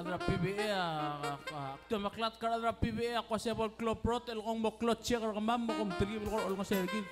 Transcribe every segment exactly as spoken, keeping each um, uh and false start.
er a P B A, a, a, a, ak tia meklatk er a rechad er a P B A, a kuk se bo el klou a brotech el kmo mo klou a check er kemam me kom telkib el kora olengeseu er kid.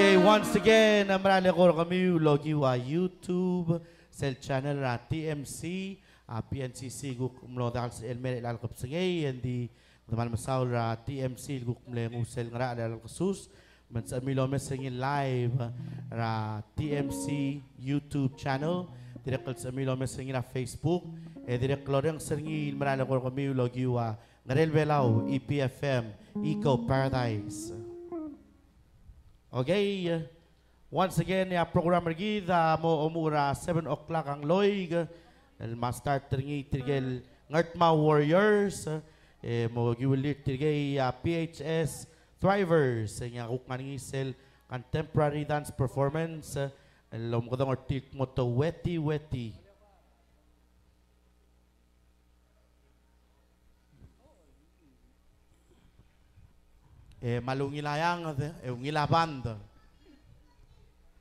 Okay, once again, a mera el eko er kemiu el okiu a YouTube, sel channel er a T M C, a P N C C, kuk mlo diak el sebechel el mei er chelecha el kebesengei, e ng di kmal mesaul er a T M C el kuk mle nguu sel ngerachel er chelecha el kesus, me ng sebechemiu el omes er ngii el live er a T M C YouTube channel, dirrek el sebechemiu el omes er ngii er a Facebook, e dirrek el orrenges er ngii el mera el eko er kemiu el okiu a Ngerel Belau, E P F M, Eco Paradise. Okay, once again, e a program er kid a mo omuchel er a seven o'clock a ngloik, el mo start er ngii tirke el Ngardmau Warriors, e mo kiuelir tirke a P H S Thrivers, e ng kuk ngar er ngii sel contemporary dance performance, el omekedong er tir el kmo te Weti Weti. E me a ungil a eanged, e ungil a band.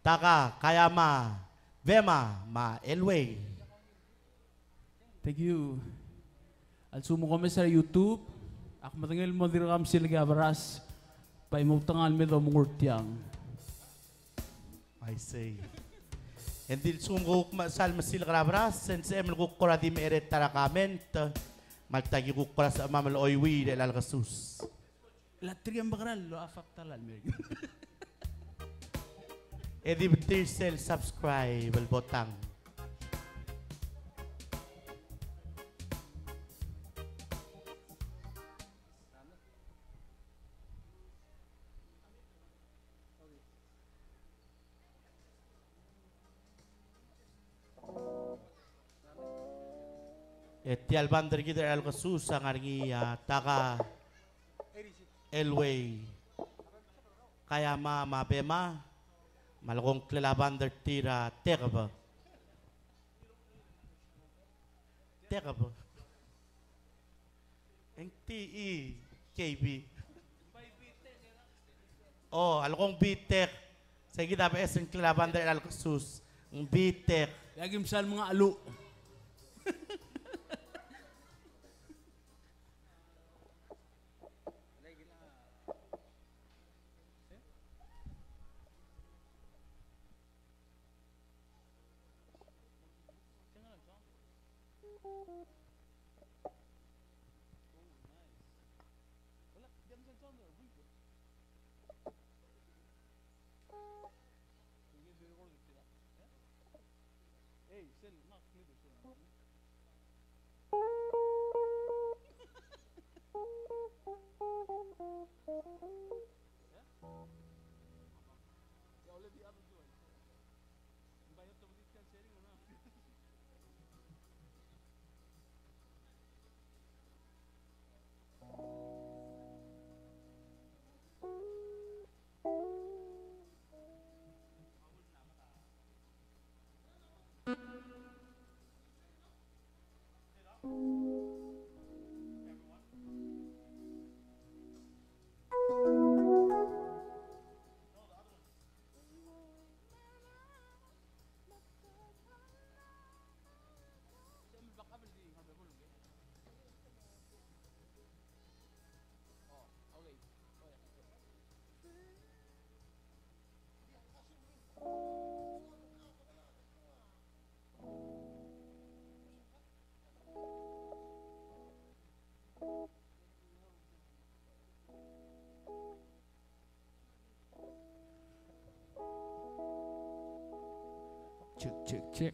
Taka, Kayama, Bema, me a Elway. Thank you. A lsekum kom omes er a YouTube, ak medengei el mo dirk msiik a beras, bai mo outekangel el me domengur tiang. I see. E ng di lsekum ke kuk mechesang el mesilek er a beras, e ng sebechem el kuk kora di mecheret a rechad er a comment, me alta ki kuk kora sebechemam el chuiuii er chelecha el kesus. Chelecha tirke el mekerang el locha affect a rechad el mei. E di betir sel subscribe el botang. E tia el band er kid er chelecha el kesus a ngar er ngii a Taka, Elway, Kayama me a Bema, me a lekongklel a band er tir a Tekeb. Tekeb. Ng T E K B. O, a lekong Bitek. Se kid a beches el ngklel a band er chelecha el kesus. Ng Bitek. E aki msa el menga a cheluch. Check, check, check.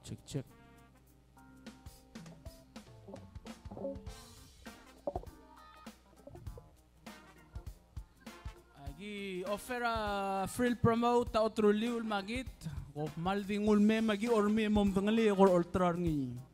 Check, check. Aki offer a free promote a oteruliul me a kid, kom kmal di nguu el mei me aki ormii e mo medengelii e kora olterau er ngii.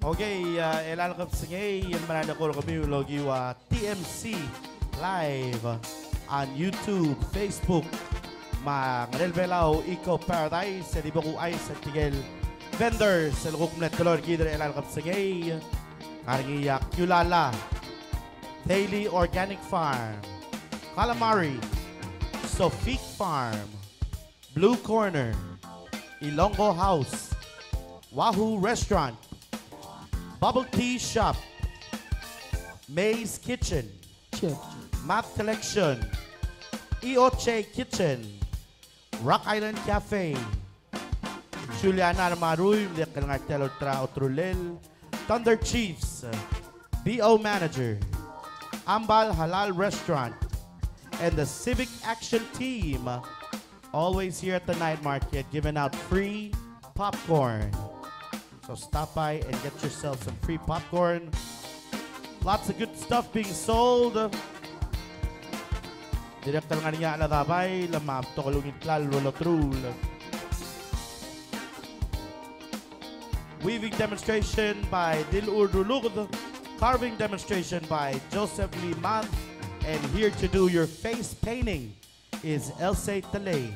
Okay, a, chelecha el kebesengei, e ng mera el eko er kemiu el okiu a T M C live on YouTube, Facebook, me a Ngerel Belau Eco Paradise, e di bo kuchais er tirke el vendors el kuk mle teloi er kid er chelecha el kebesengei. Ngar er ngii a Kiulala, Daily Organic Farm, Calamari, Sofik Farm, Blue Corner, Ilonggo House, Wahoo Restaurant, Bubble Tea Shop, May's Kitchen, Chef. Math Collection, Ioche Kitchen, Rock Island Cafe, Juliana Marui, me a dirrek el ngar tia el ultra otrulel, Thunder Chiefs, B O Manager, Ambal Halal Restaurant, and the Civic Action Team, always here at the night market, giving out free popcorn. So stop by and get yourself some free popcorn. Lots of good stuff being sold. Dirrek el ngar er ngii a chelecha el dabai, le me a betok el ungil tlal el oleteruul. Weaving demonstration by Dilur Ruluked. Carving demonstration by Joseph Lee Mann. And here to do your face painting is Else Tele.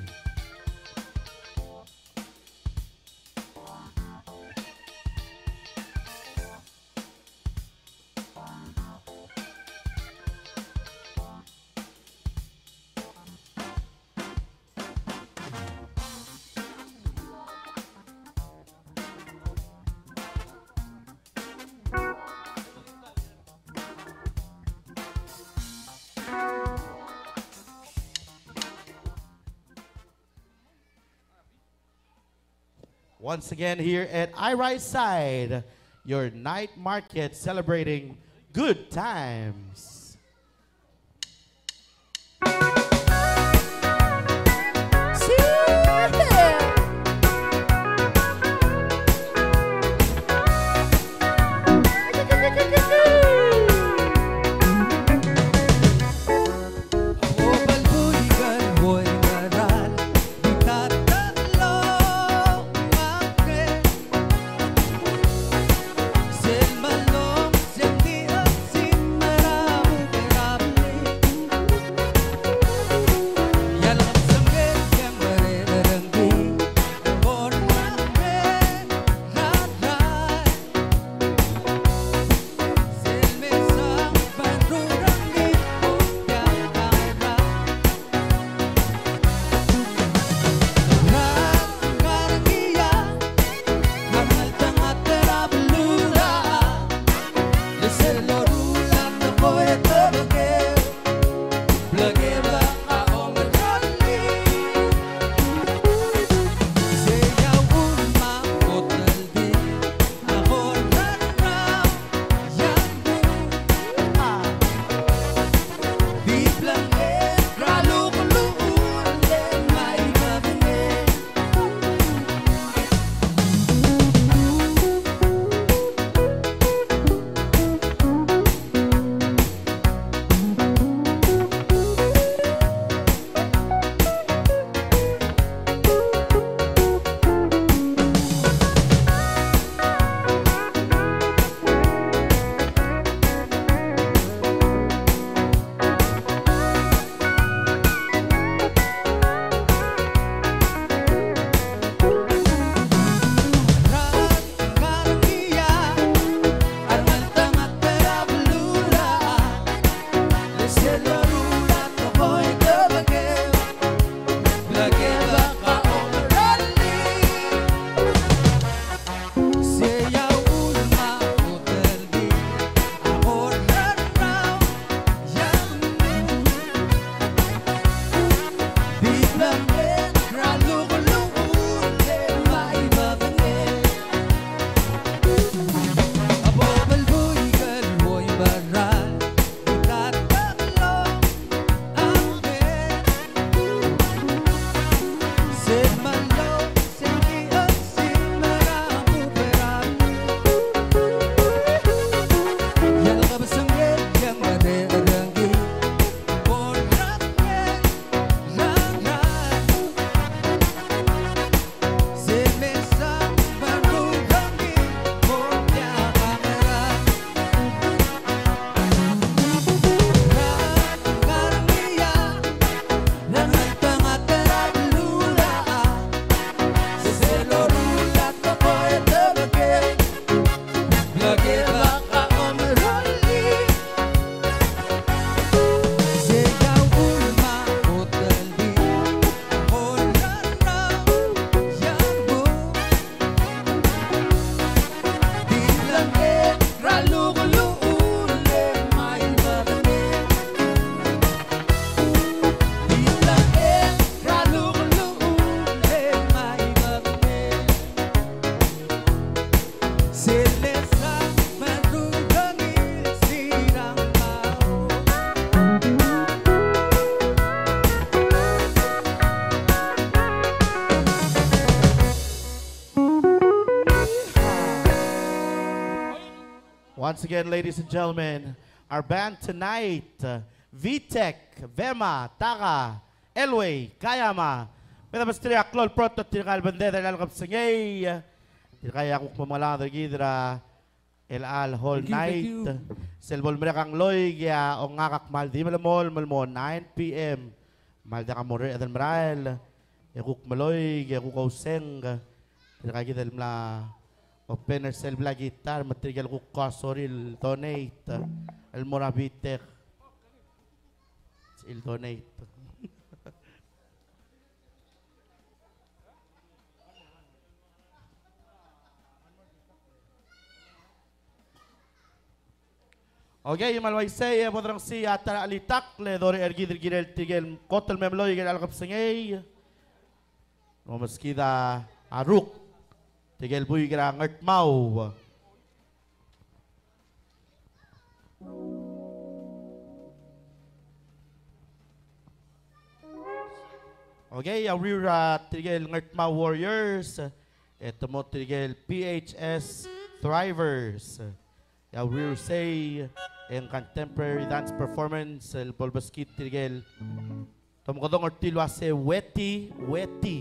Once again, here at Airai Side, your night market celebrating good times. Once again, ladies and gentlemen, our band tonight, uh, Vitek, Vema, Taka, Elway, Kayama. Me de mesterir a klou el proto tirka el bended er chelecha el kebesengei. Tirka a kuk mo mengelakl er kid er a chelecha el whole night. Sel bo lemerek a ngloik e a ongak a kmal di melemolem el mo nine p.m. Me a lak a mo er a edei el merael e kuk meloik e kuk ousengk. Tirka kid el mla open er sel bla guitar me tirke el kuk sorir el donate el mo er a Vitek. El donate. Okei, me a le uaisei e bo derengsi a ta er a chelitakl e dorecher kid el kirel tirke el kot el me meloik er chelecha el kebesengei. Mo meskid a ruk, tirke el buik er a Ngardmau. Okei, a uriul er tirke el Ngardmau Warriors, e te mo tirke el P H S Thrivers. A uriul er sei e ng contemporary dance performance el bo lebeskid tirke el tomekedong er tir el uase Weti, Weti.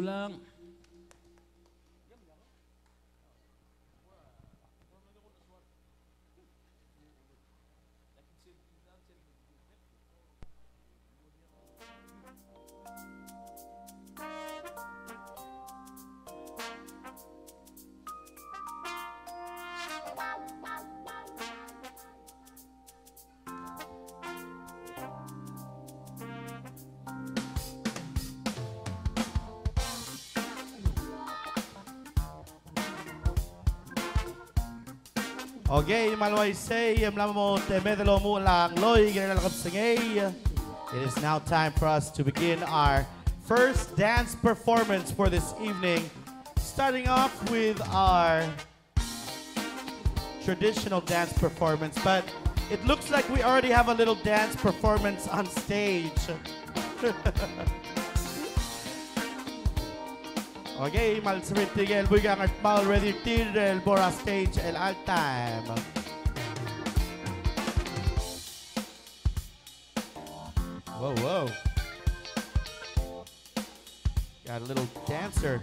Lang. Okay, me a le uaisei e mla mo temed el omuchel a ngloi er a kebesengei. It is now time for us to begin our first dance performance for this evening. Starting off with our traditional dance performance, but it looks like we already have a little dance performance on stage. Okay, me a lsekum e tirke el buik a Ngardmau el ready er tir el mo er a stage el all time. Whoa, whoa. Got a little dancer.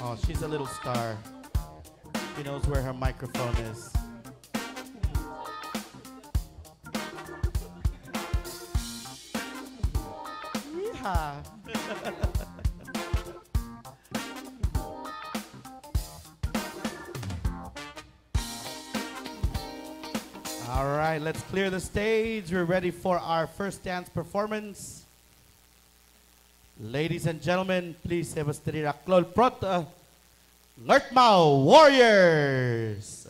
Oh, she's a little star. She knows where her microphone is. Yeehaw. All right, let's clear the stage. We're ready for our first dance performance. Ladies and gentlemen, please sebesterir a klou el protech, Ngardmau Warriors.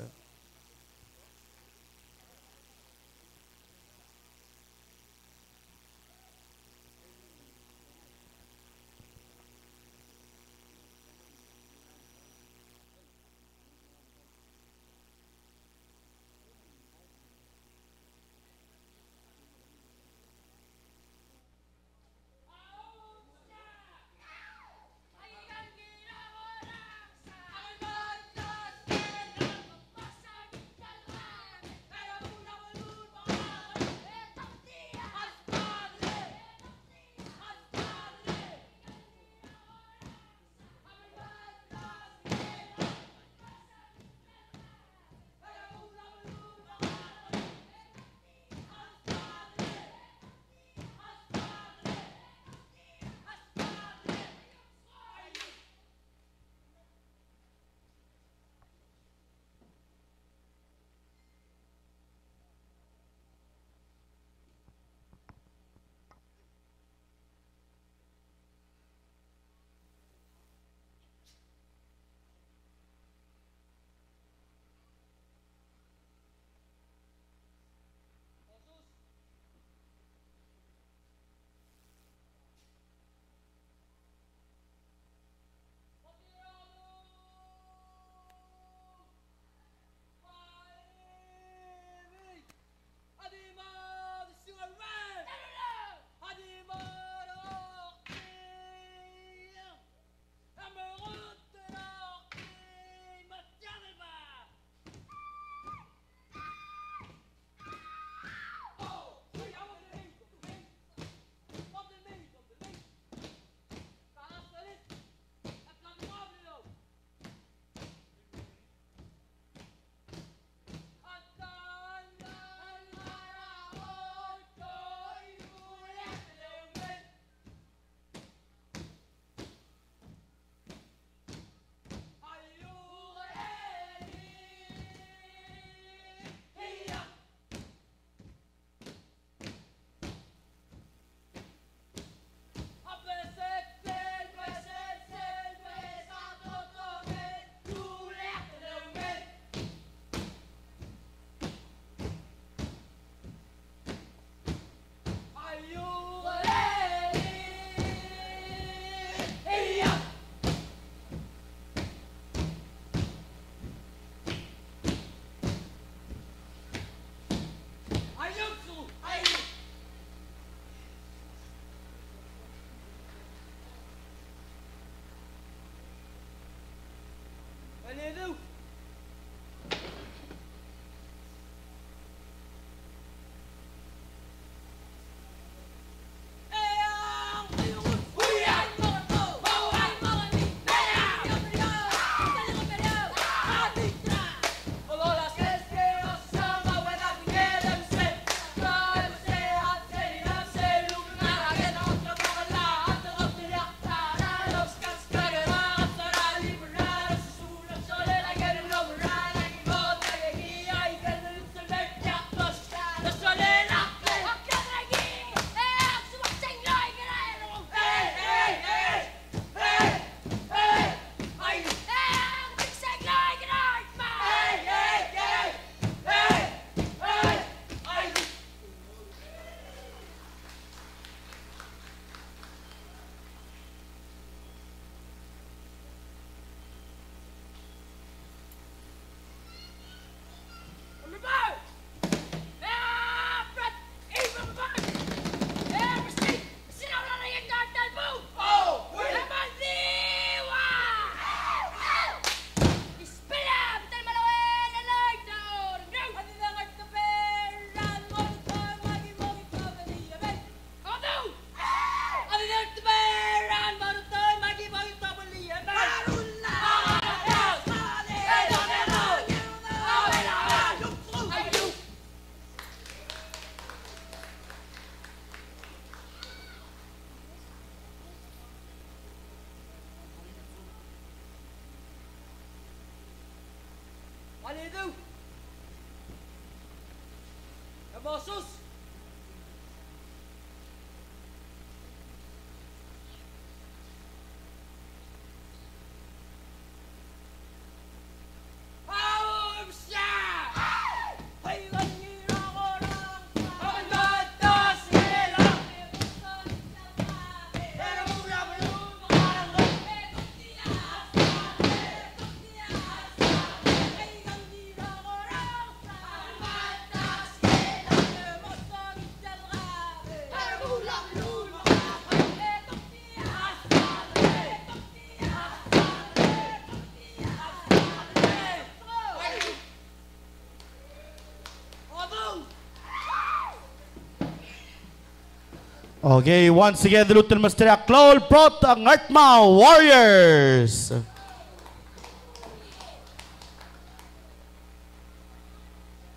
Okay, once again, dilu el mesterir a klou el prot a Ngardmau Warriors.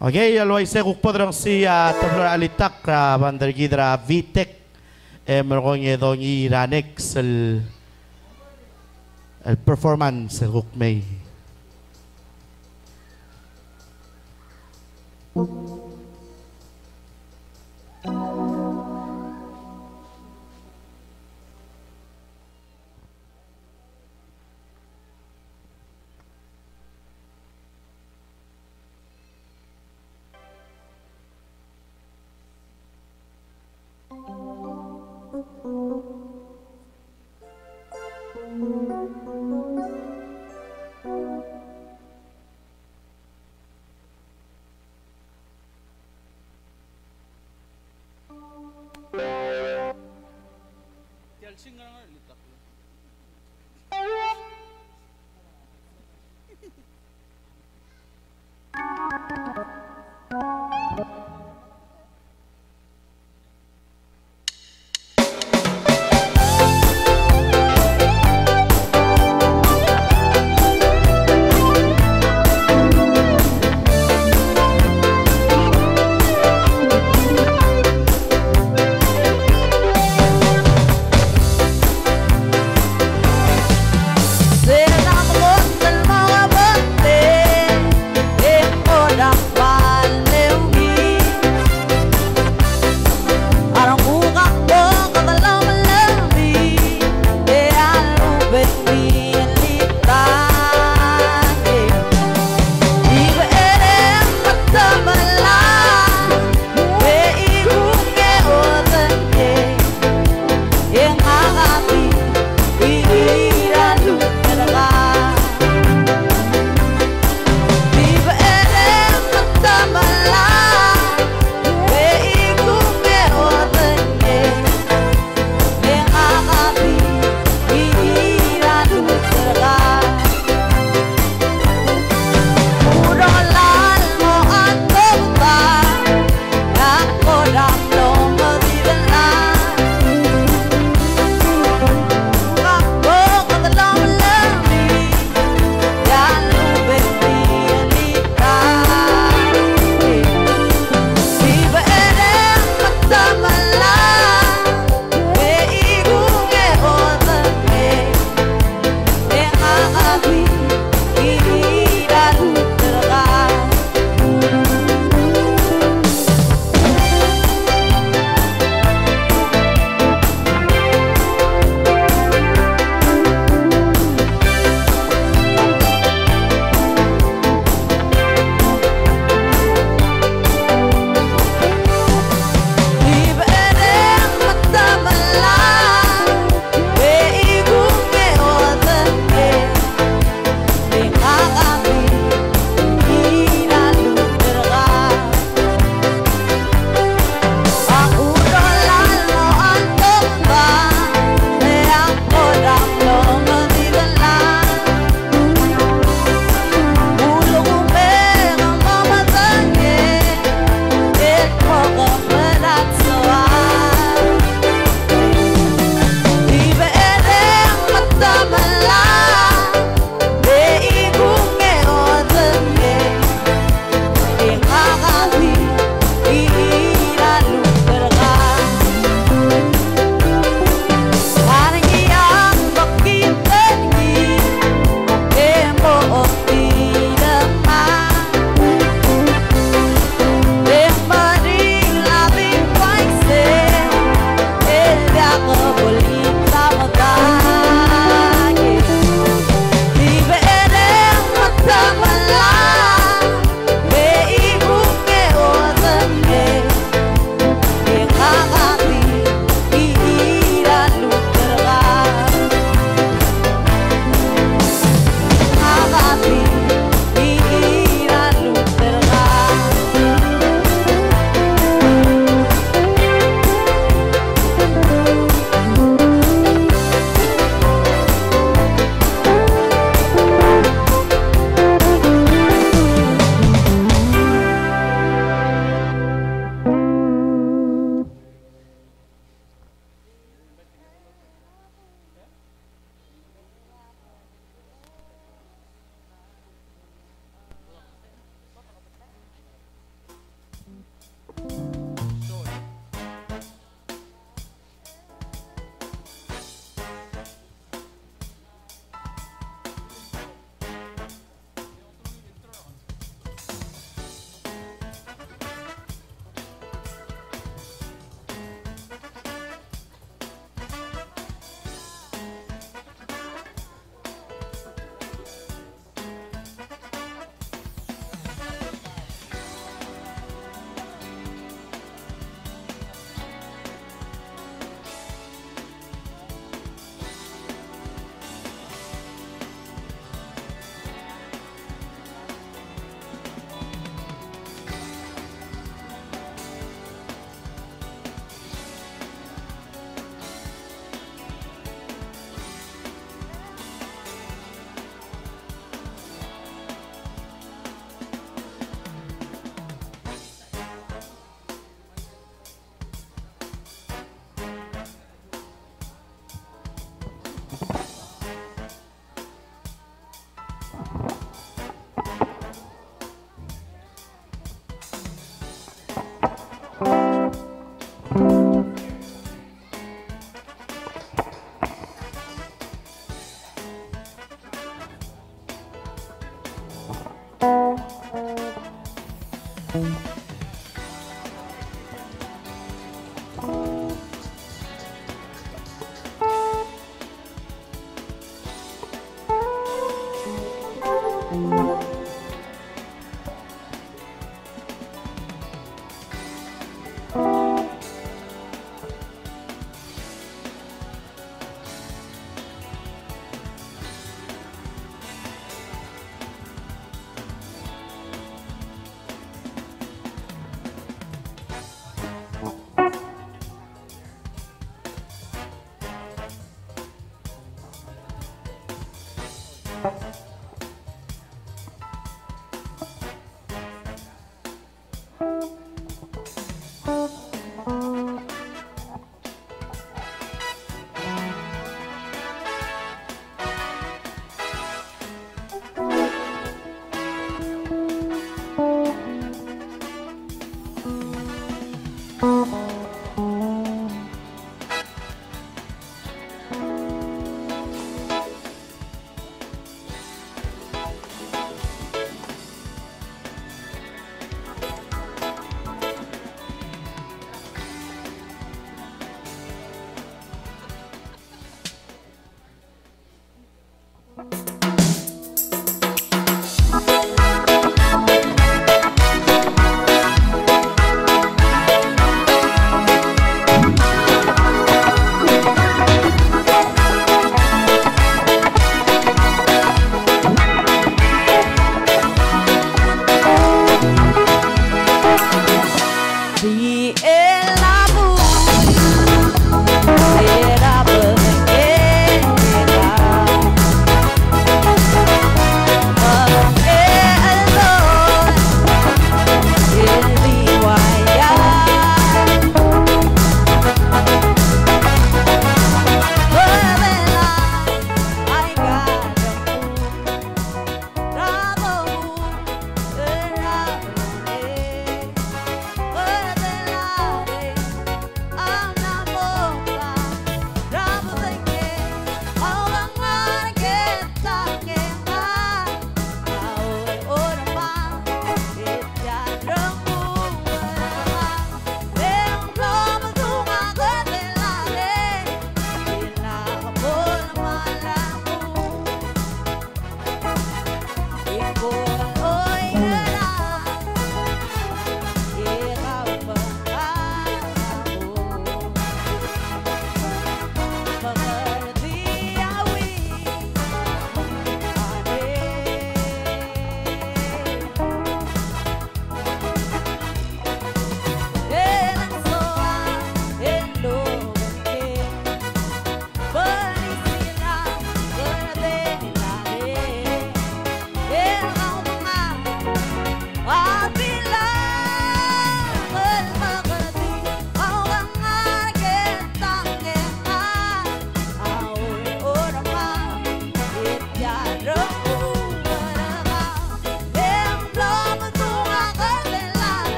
Okay, el uaisei e kuk bo dorrengesii a teblo er a chelitakl er a band er kid er a Vitek e merekong e dongiil er a next el, el performance el kuk mei.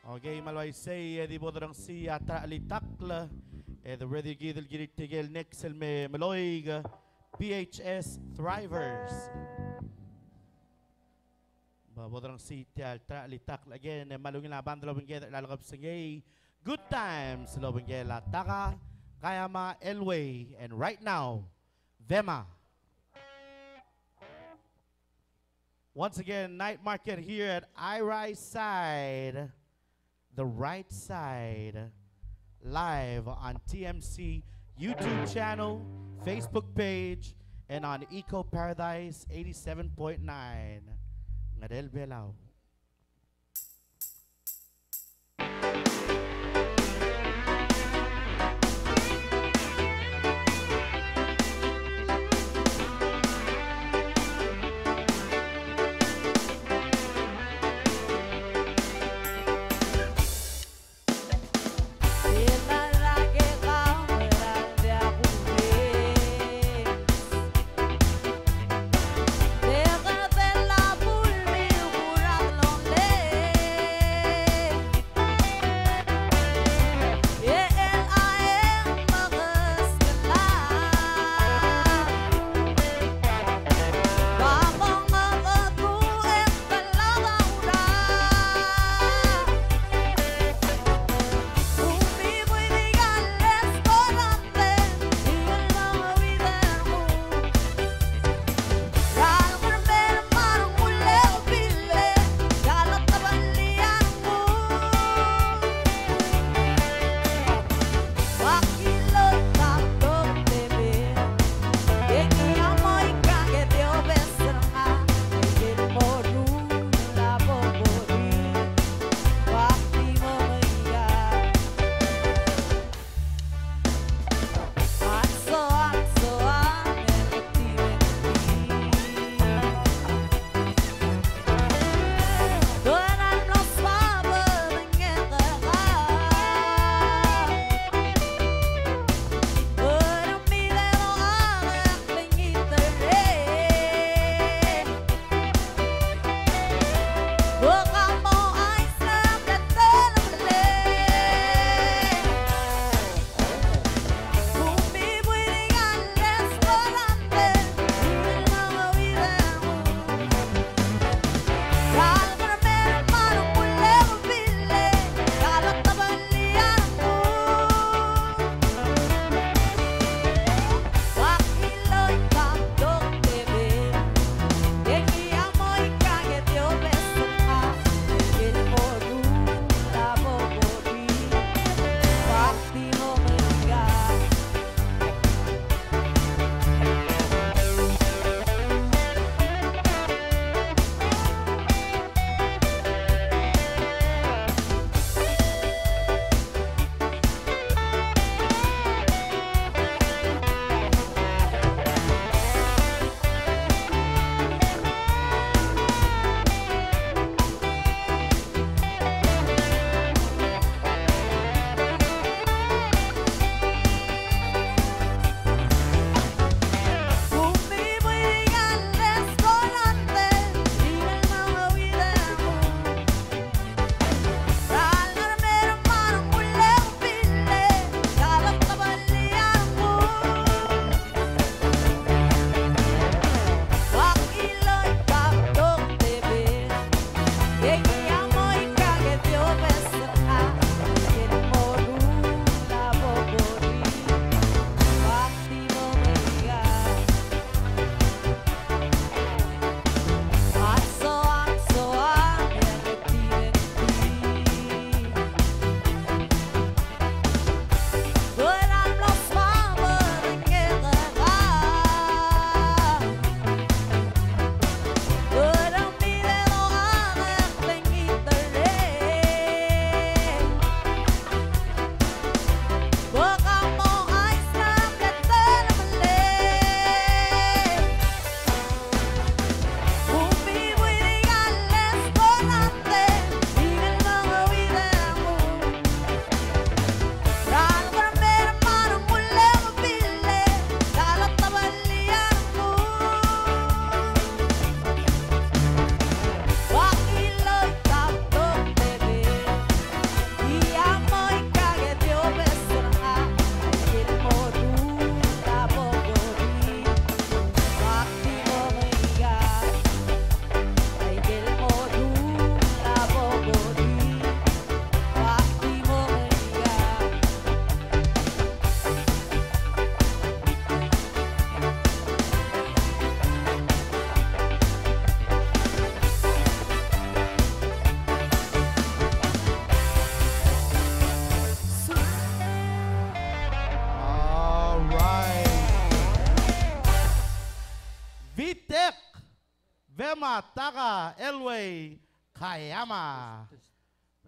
Okay, me a le uaisei e di bo dorrengesii a ta er a chelitakl, e de ready kid el kirir tirke el next el me meloik, P H S Thrivers. Bo, bo dorrengesii tia el ta er a chelitakl again, e me a ungil a band el obengked er a lak el kebesengei, Good Times el obengkel a Takakayama Elway, and right now, Vema. Once again, night market here at Airai Side, the right side, live on T M C YouTube channel, Facebook page, and on Eco Paradise eighty-seven point nine. Ngerel Belau. Taka Elway Kayama.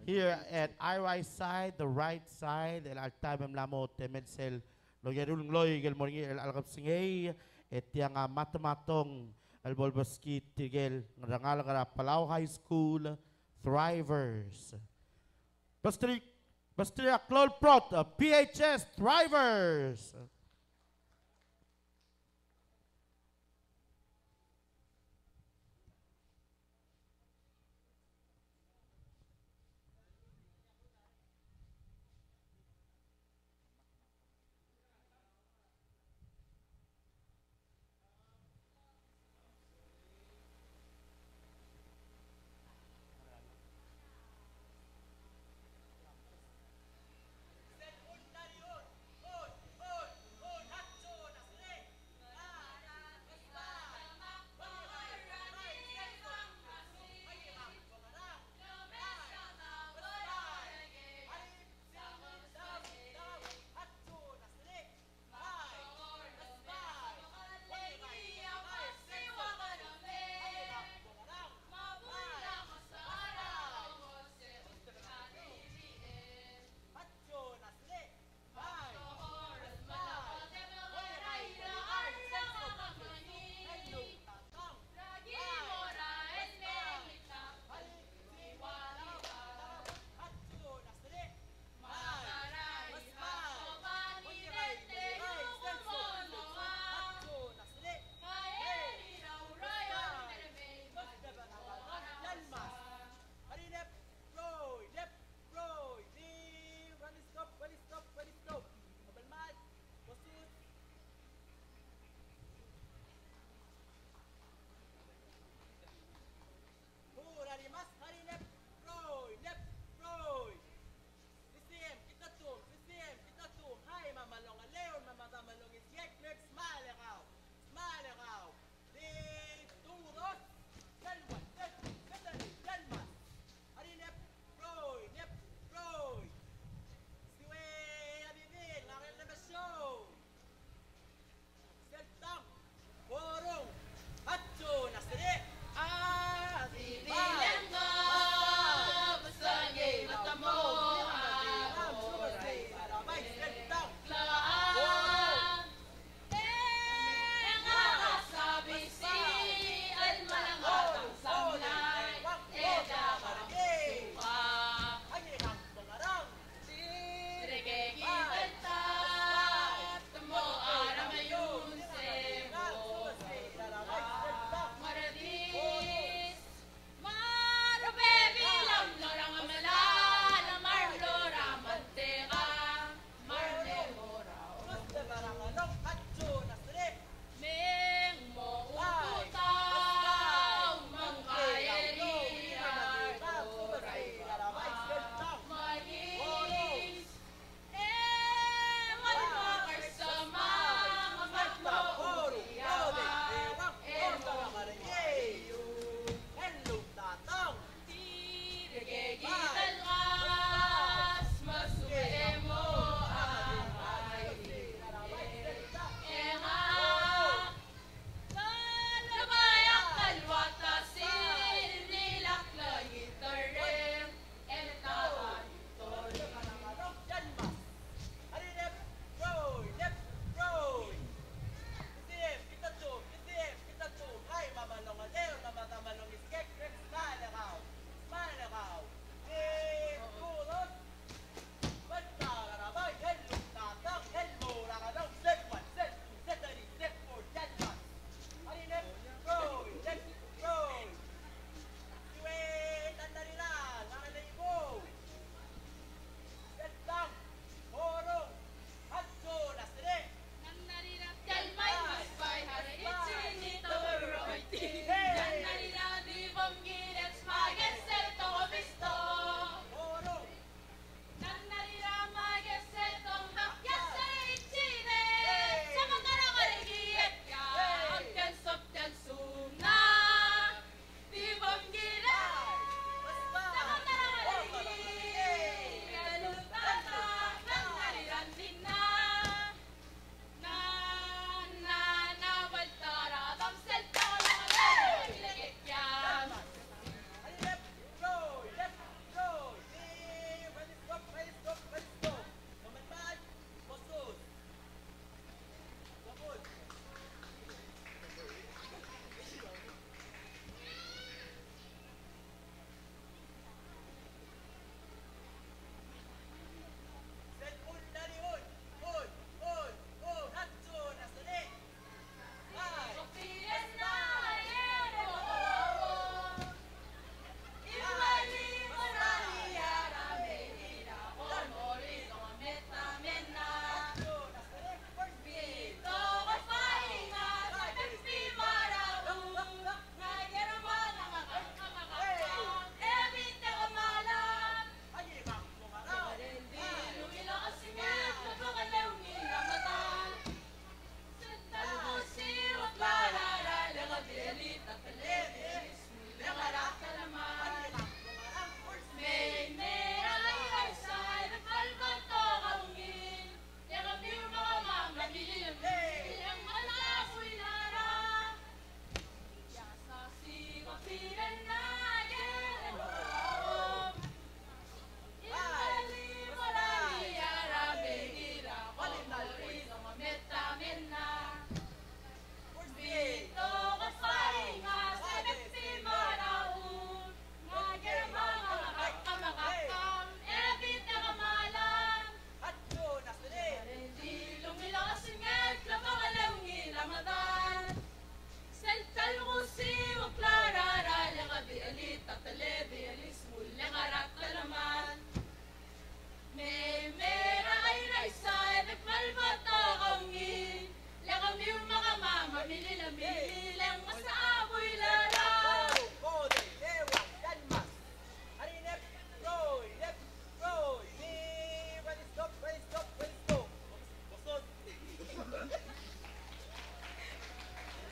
Here at Ira side, the right side, el alta me mla mo temel sel loia er a ngloik el mo er ngii er chelecha el kebesengei, e tiang a matematong el bo lebeskid tirke el rengalek er a Palau High School Thrivers. Besterir, besterir a klou el prot, P H S Thrivers.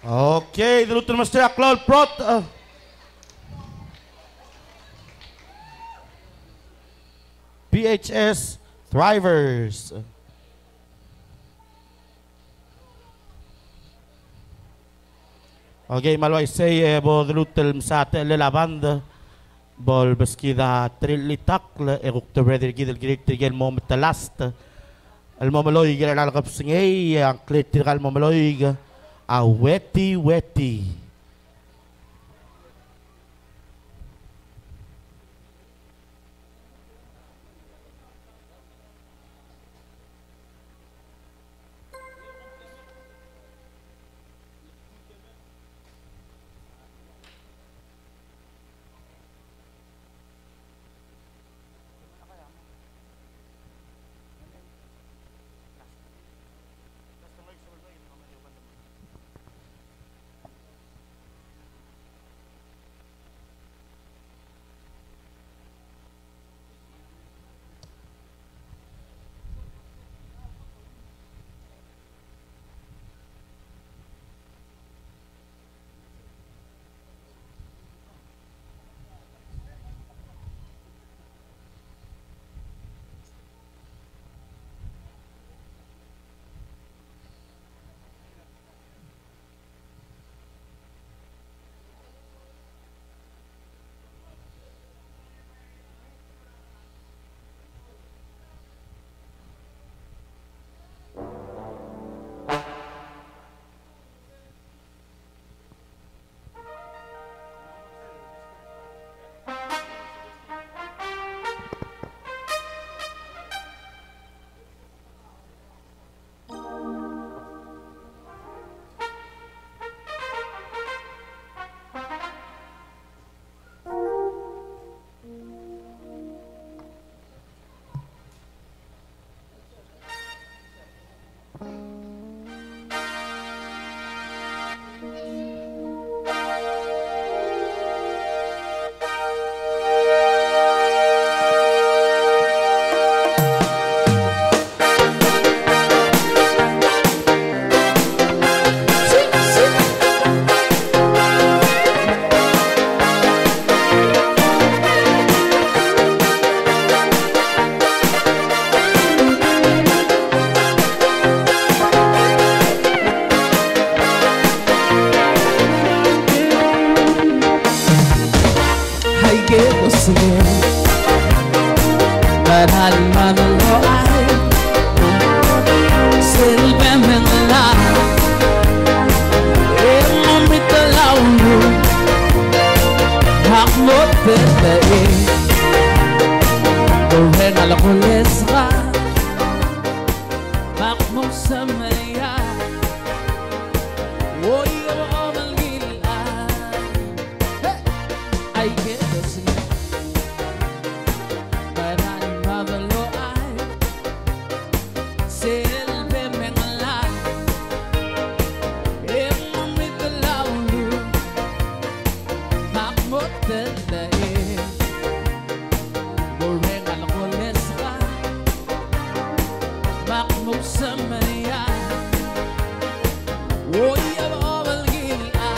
Okay, delutel el mesterir a klou el prot, uh, P H S Thrivers. Okay, me a le uaisei e bo delutel el msa techellel a band bo lebeskid a terir el chelitakl e kuk te ready er kid el kirir tirke el mo metelast el mo meloik er chelecha el kebesengei, a ngklir tirka el mo meloik a Weti Weti. Aike kosengei, meral mad el loai, sel bemengla, e mo mitelau, ak mo tedei, orrengal kolesga, ak mo semeia, oi, o, o, melgila. Aike kosengei, meral mad el loai, sel bemengla, e mo mitelau, ak mo tedei, orrengal kolesga, ak mo semeia, oi, o, o, melgila.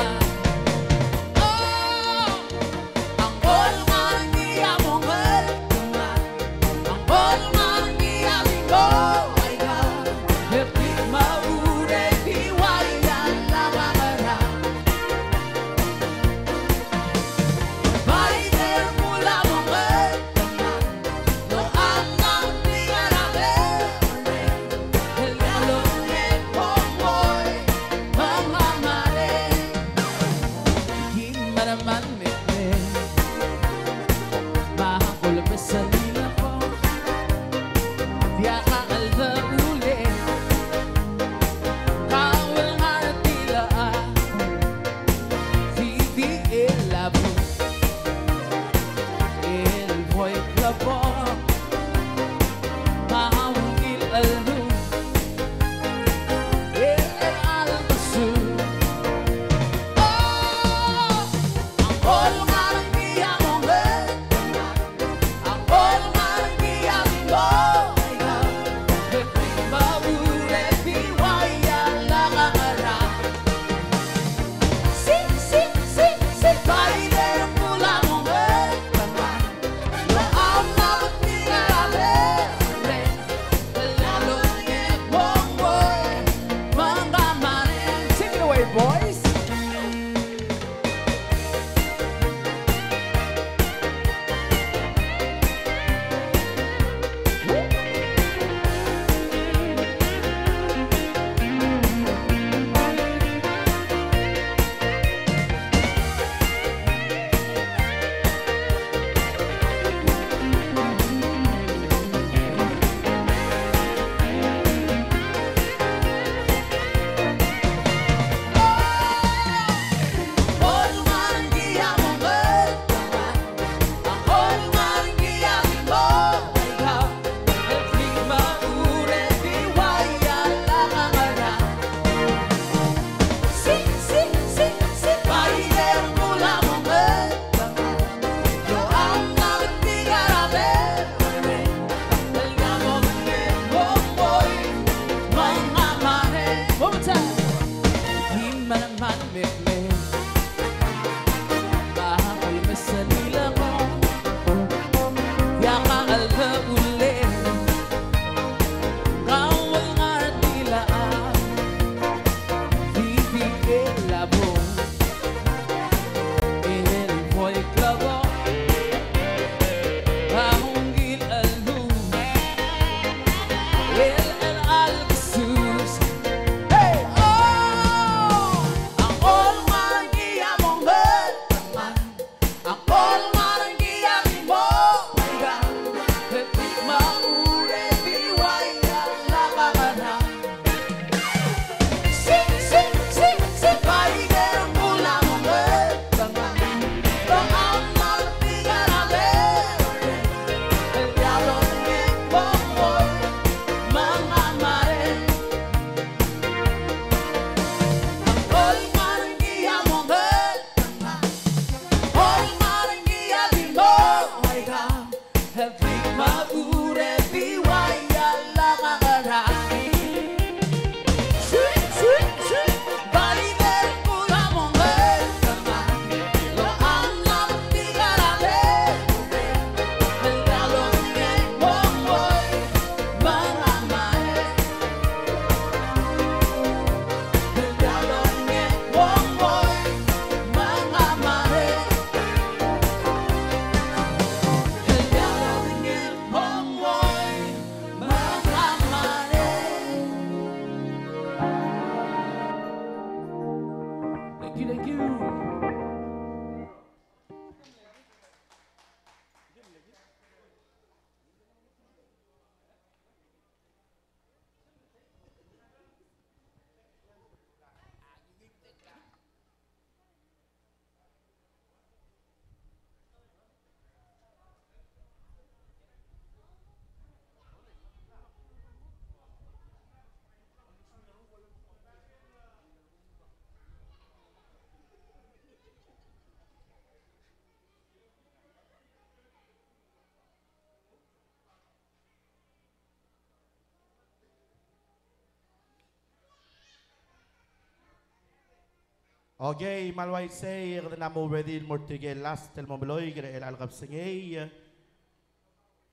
Okei, me a le uaisei e kede mo ready el mo er tirke el last el mo meloik er chelecha el kebesengei.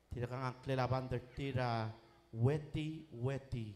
Tirka a ngklel a band er tir a Weti Weti.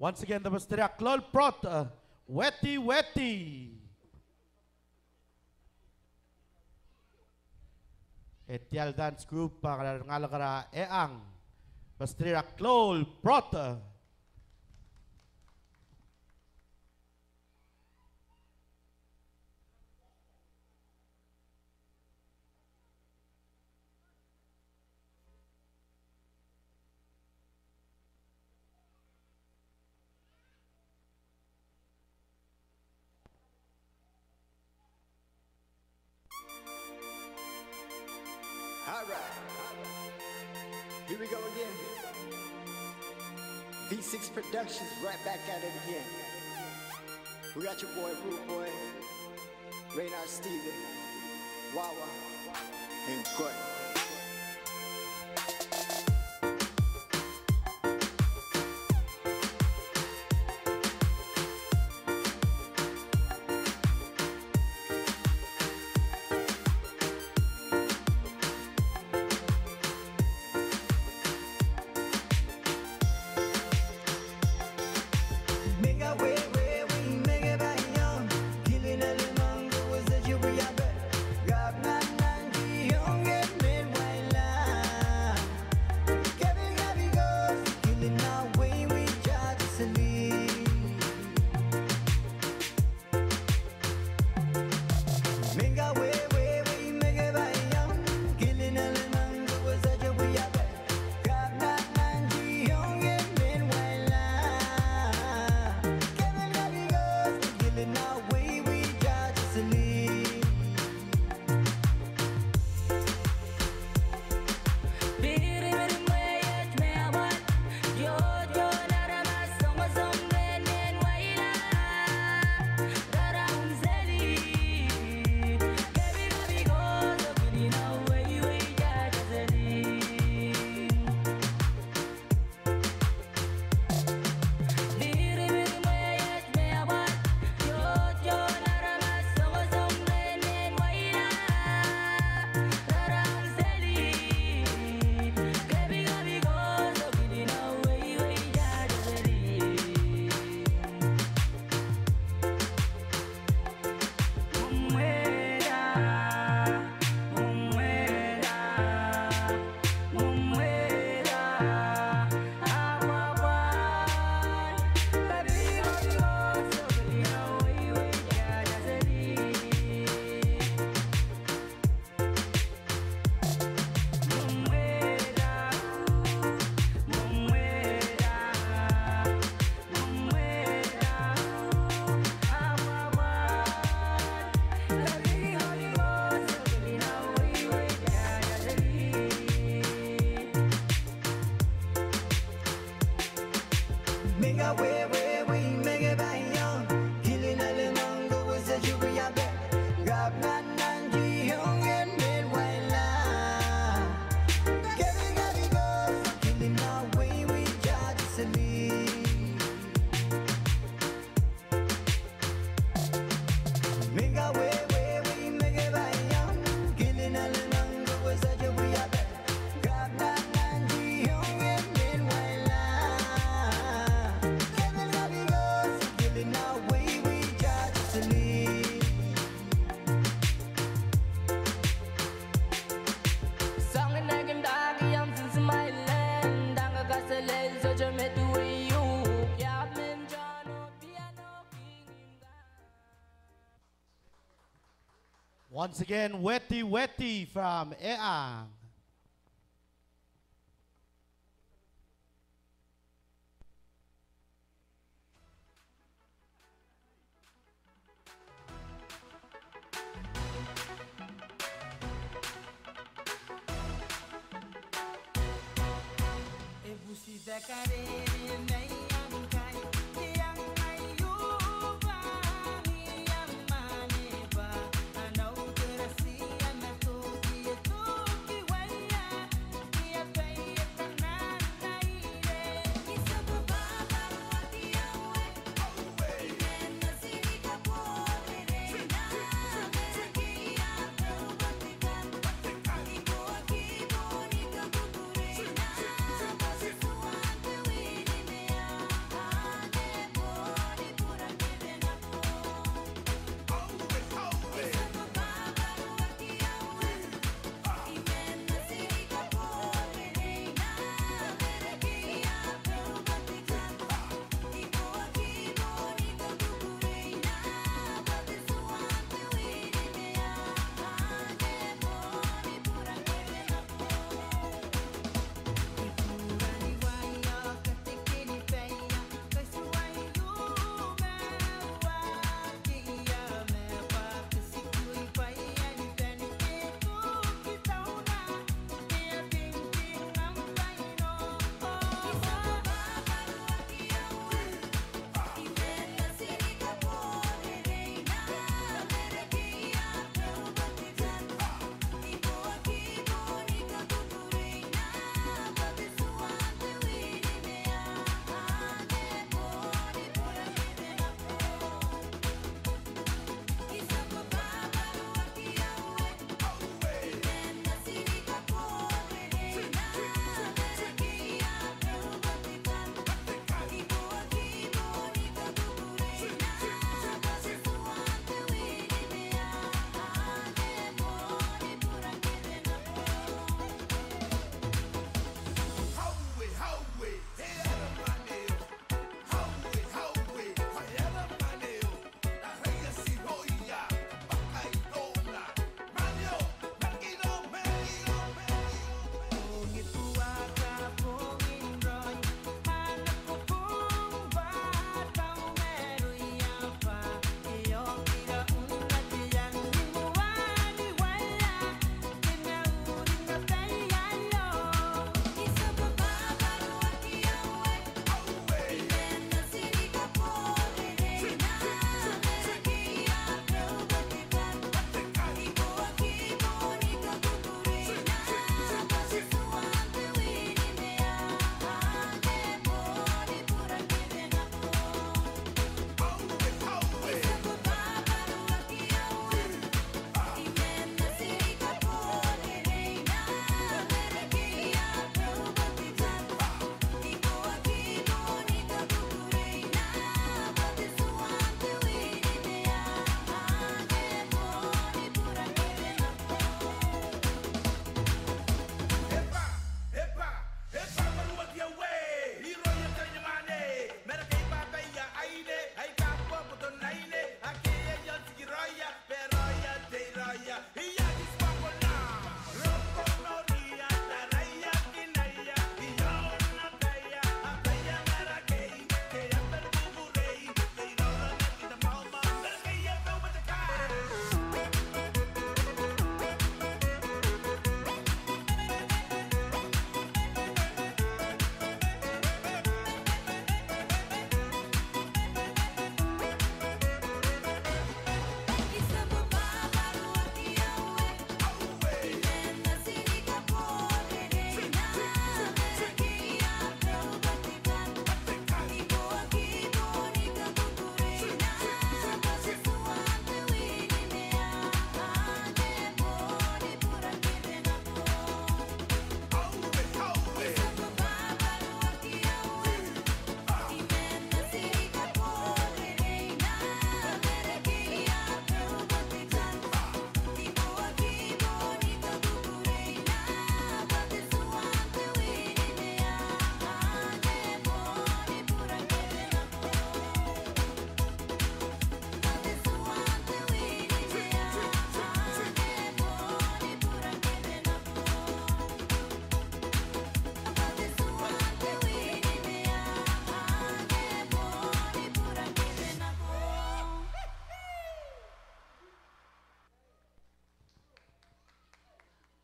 Once again, the besterir a Klou el Brotech, Weti Weti. E tia el dance group a ngar er a rengalek er a Eang, besterir a Klou el Brotech. All right. Here we go again. V six Productions right back at it again. We got your boy, Rude Boy, Raynard Steven, Wawa, and Gordon. Once again, Weti Weti from Eang.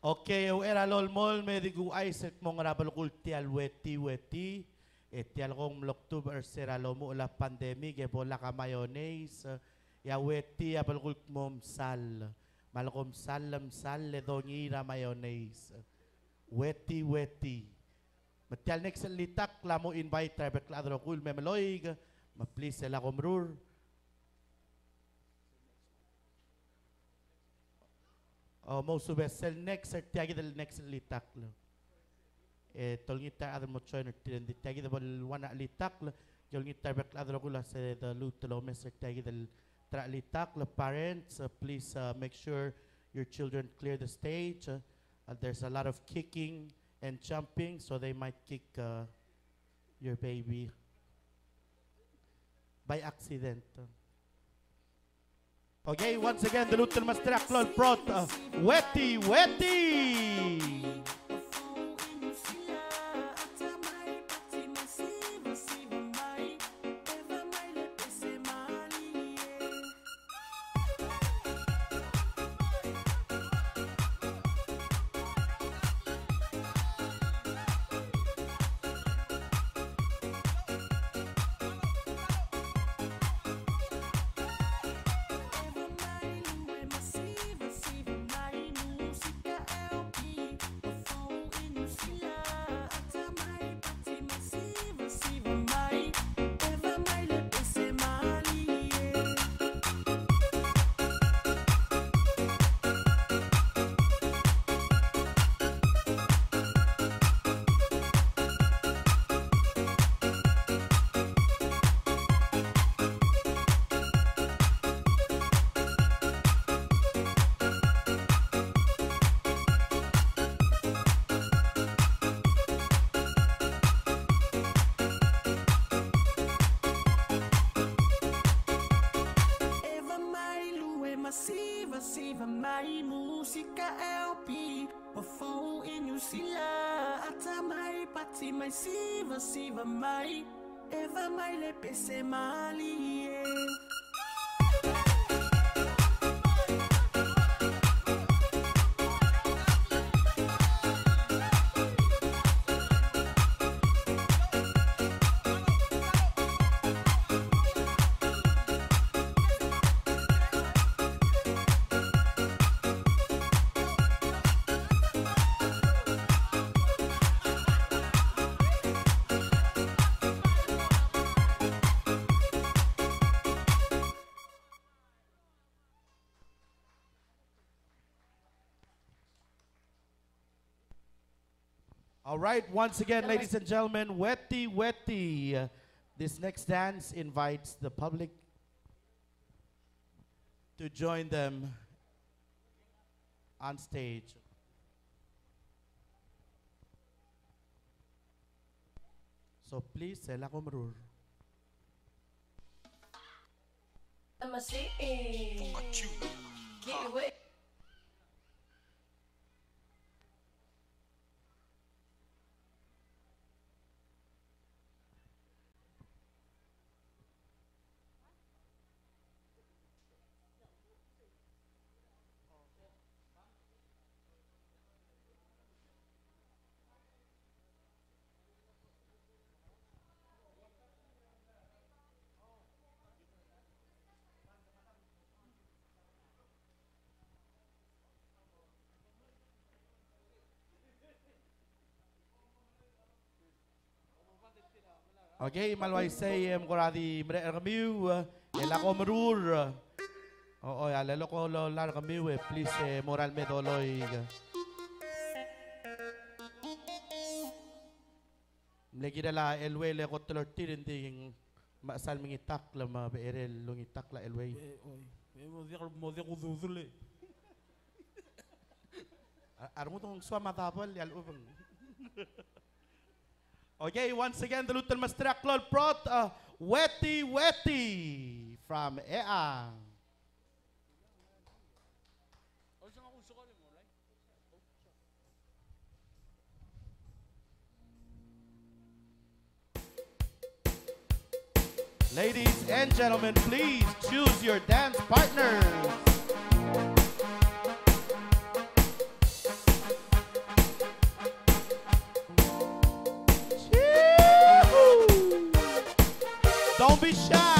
Okay, e uchei er a lolemolem e di kuchais el kmo ng ngar er a belkul tia el Weti Weti, e tia el kmo ng mlo tubech er se er a lomuchel a pandemic e bo lak a mayonnaise, e a Weti a belkul el kmo msal. Me a leko msal, msal e dongiil er a mayonnaise. Weti Weti. Me tia el next el chelitakl a mo invite er a bek el chad el rokui el me meloik, me please e lak omerur. O, mousubes, sel next er tia kid el next el chelitakl. E te olengit er a rechad el mo join er tir, e ng di tia kid el bo el one el chelitakl, e olengit er a bek el chad el rokui el uase de lmuut el omes er tia kid el ta er a chelitakl. Parents, uh, please, uh, make sure your children clear the stage. Uh, uh, there's a lot of kicking and jumping, so they might kick, uh, your baby by accident. Okay, once again, de lmuut el mesterir a klou el prot, uh, Weti Weti. All right, once again, ladies and gentlemen, Weti Weti. Uh, this next dance invites the public to join them on stage. So please, e lak omerur. Okay, me a le uaisei e ng kora di merek er kemiu, e lak omerur. O, o, a lelok a lolar kemiu, e please, e mo er a le me doloik. Mle kirel a Elwei el kot el ortir, e ng di ng mechesang el mengitakl me a becherel el ongitakl a Elwei. E, oi. E mo diak, mo diak kududul e. A, a rengud ng soam a double, e a lechub e ng. Okay, once again, de lmuut el mesterir a klou el prot, uh, Weti Weti from E A. Ladies and gentlemen, please choose your dance partners. Shine.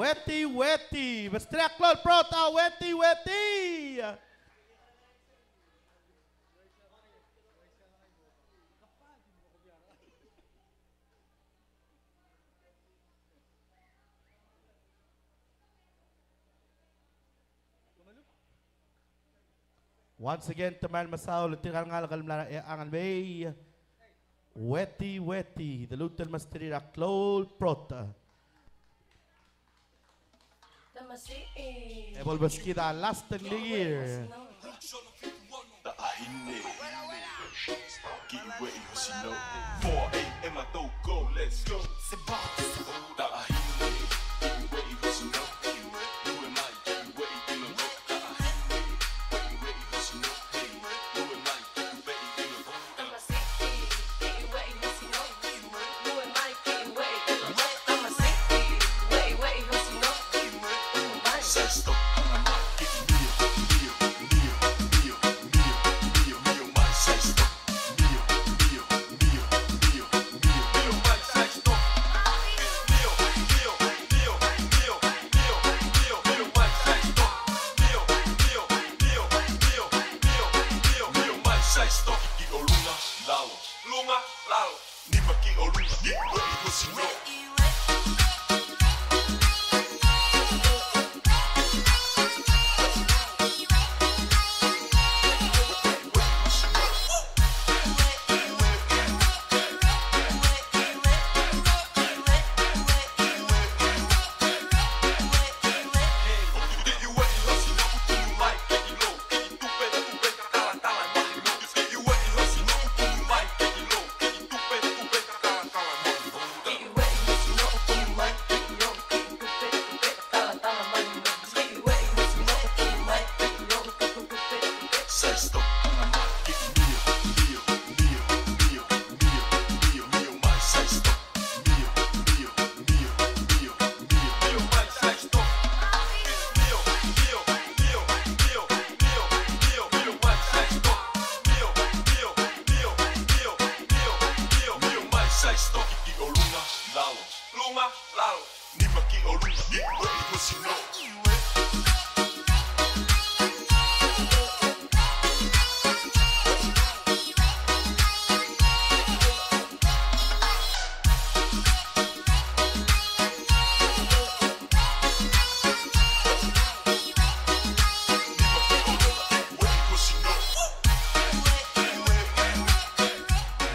Weti, weti. Besterir a klou el prot a weti, weti. Once again, te mei el mesaul er tirka el ngalek el mla er a Eang el Mei. Weti, weti, de lmuut el mesterir a klou el prot. E bo lebeskid a Last Year.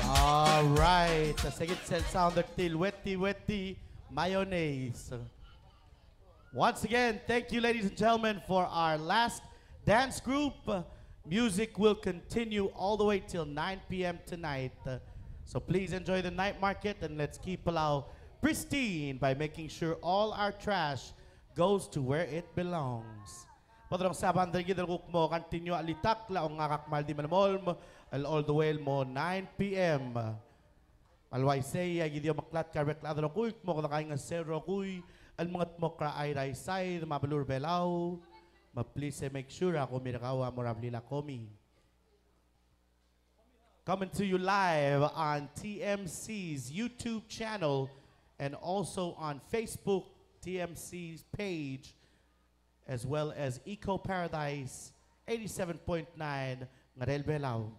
All right. Sa se kid sel sound er tir el Weti Weti Mayonnaise. Once again, thank you, ladies and gentlemen, for our last dance group. Music will continue all the way till nine p.m. tonight. So please enjoy the night market and let's keep Palau pristine by making sure all our trash goes to where it belongs. Bo dorrenges a band er kid el kuk mo continue a chelitakl a ngak a kmal di melemolem el all the way el mo nine p.m. Me a le uaisei, a ki di omeklatk er a rebek el chad el rokui el kmo kede kaingeseu el rokui el mengedmokl er a Airai side me a beluu er a Belau. Me please e make sure a komi er kau a mo er a blil a komi. Coming to you live on T M C's YouTube channel and also on Facebook, T M C's page, as well as Eco Paradise eighty-seven point nine Ngerel Belau.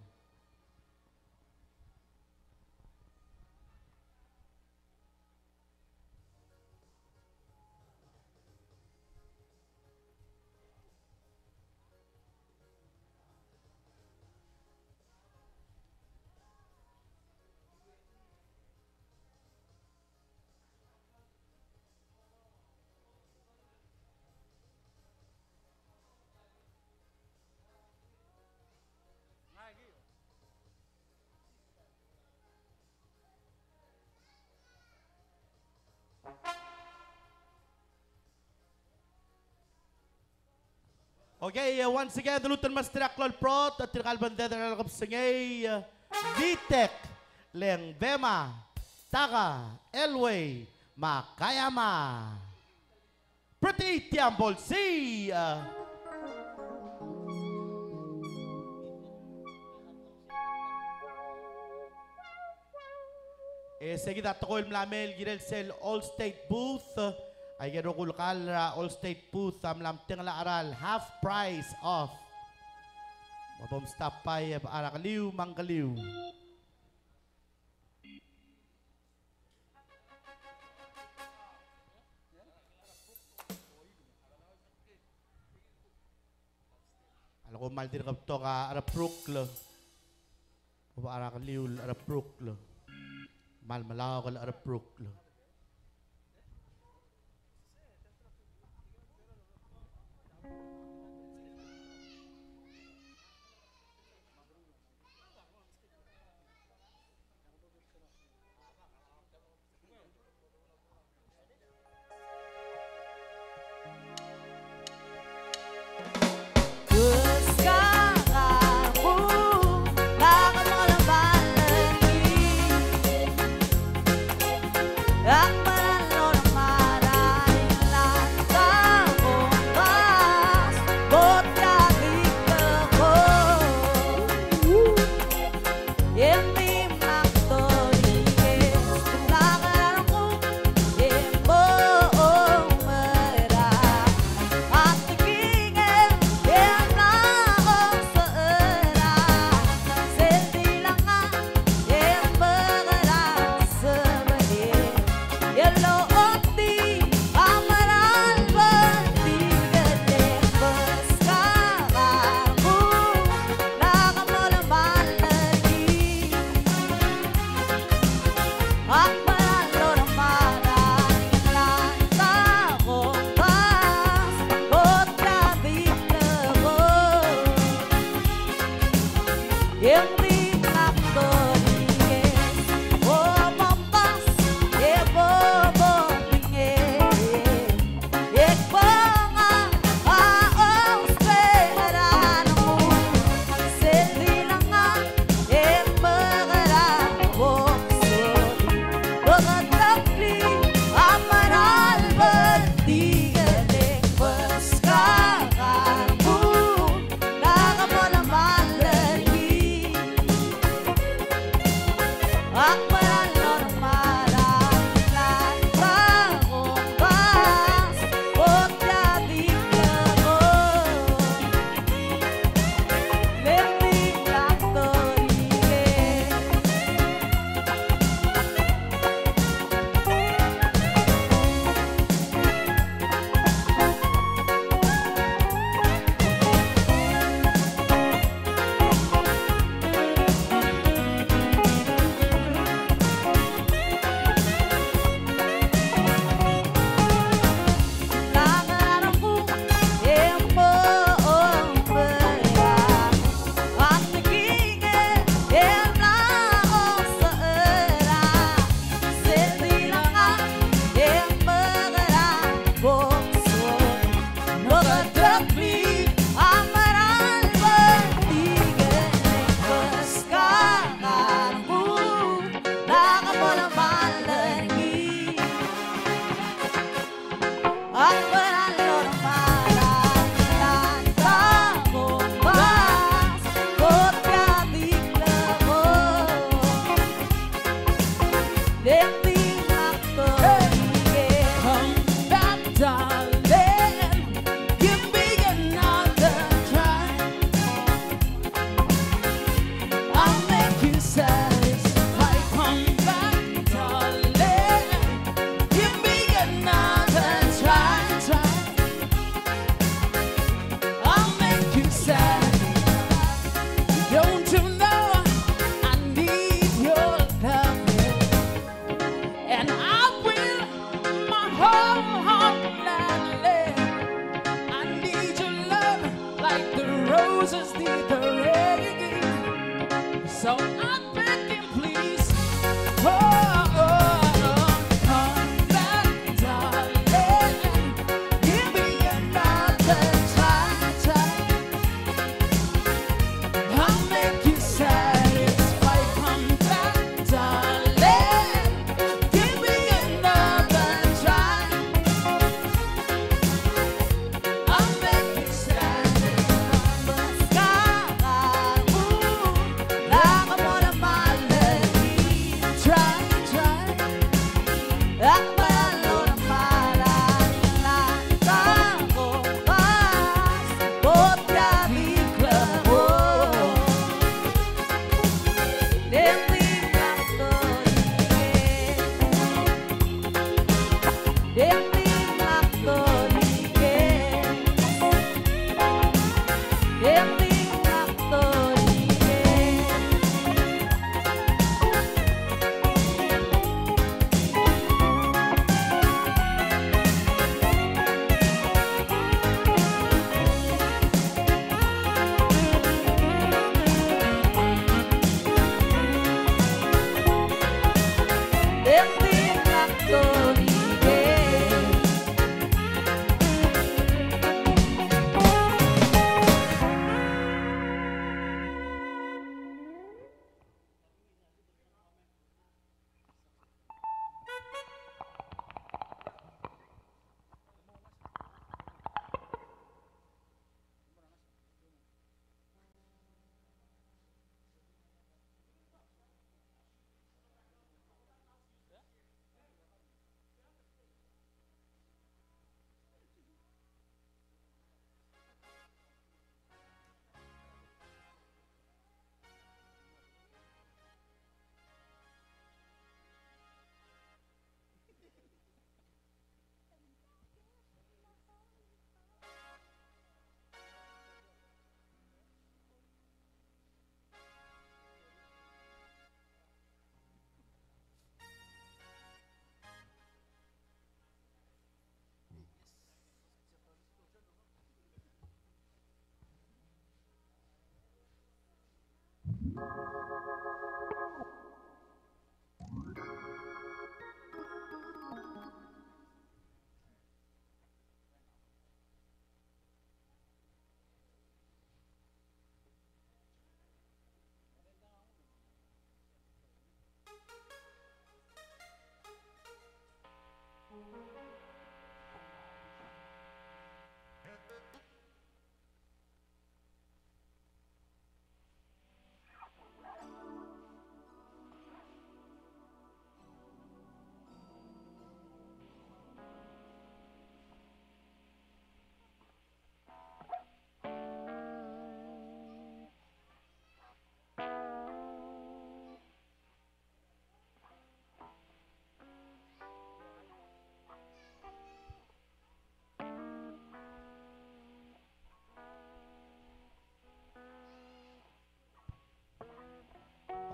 Okay, uh, once again, doluut el mesterir a klou el brot, tirka el bended er a rekebesengei, uh, Vitek, Lengbema, Taka, Elway, me a Kayama. Pretty Tiambolsi, uh, E se kid a tekoi el mla mei el kirel sel All State Booth, aike el rokui el kall er a All State Booth a mla mtengel a cheral half price off. Me bo mstop by e becha er a keliu me a ngkeliu. A leko mal dirk betok a cherebrukl. Bo er a keliu el cherebrukl. Mal melaok el cherebrukl. Come back, darling. Give me another try. I'll make you satisfied. Come back, darling. Give me another try, try. I'll make you satisfied. Don't you know I need your loving? And I will, my whole heart gladly. I need your love like the roses need the rain. So I'm begging, please. Oh, oh, oh, come back, darling. Give me another try, try. I'll make you satisfied. Come back, darling. Give me another try. I'll make you satisfied.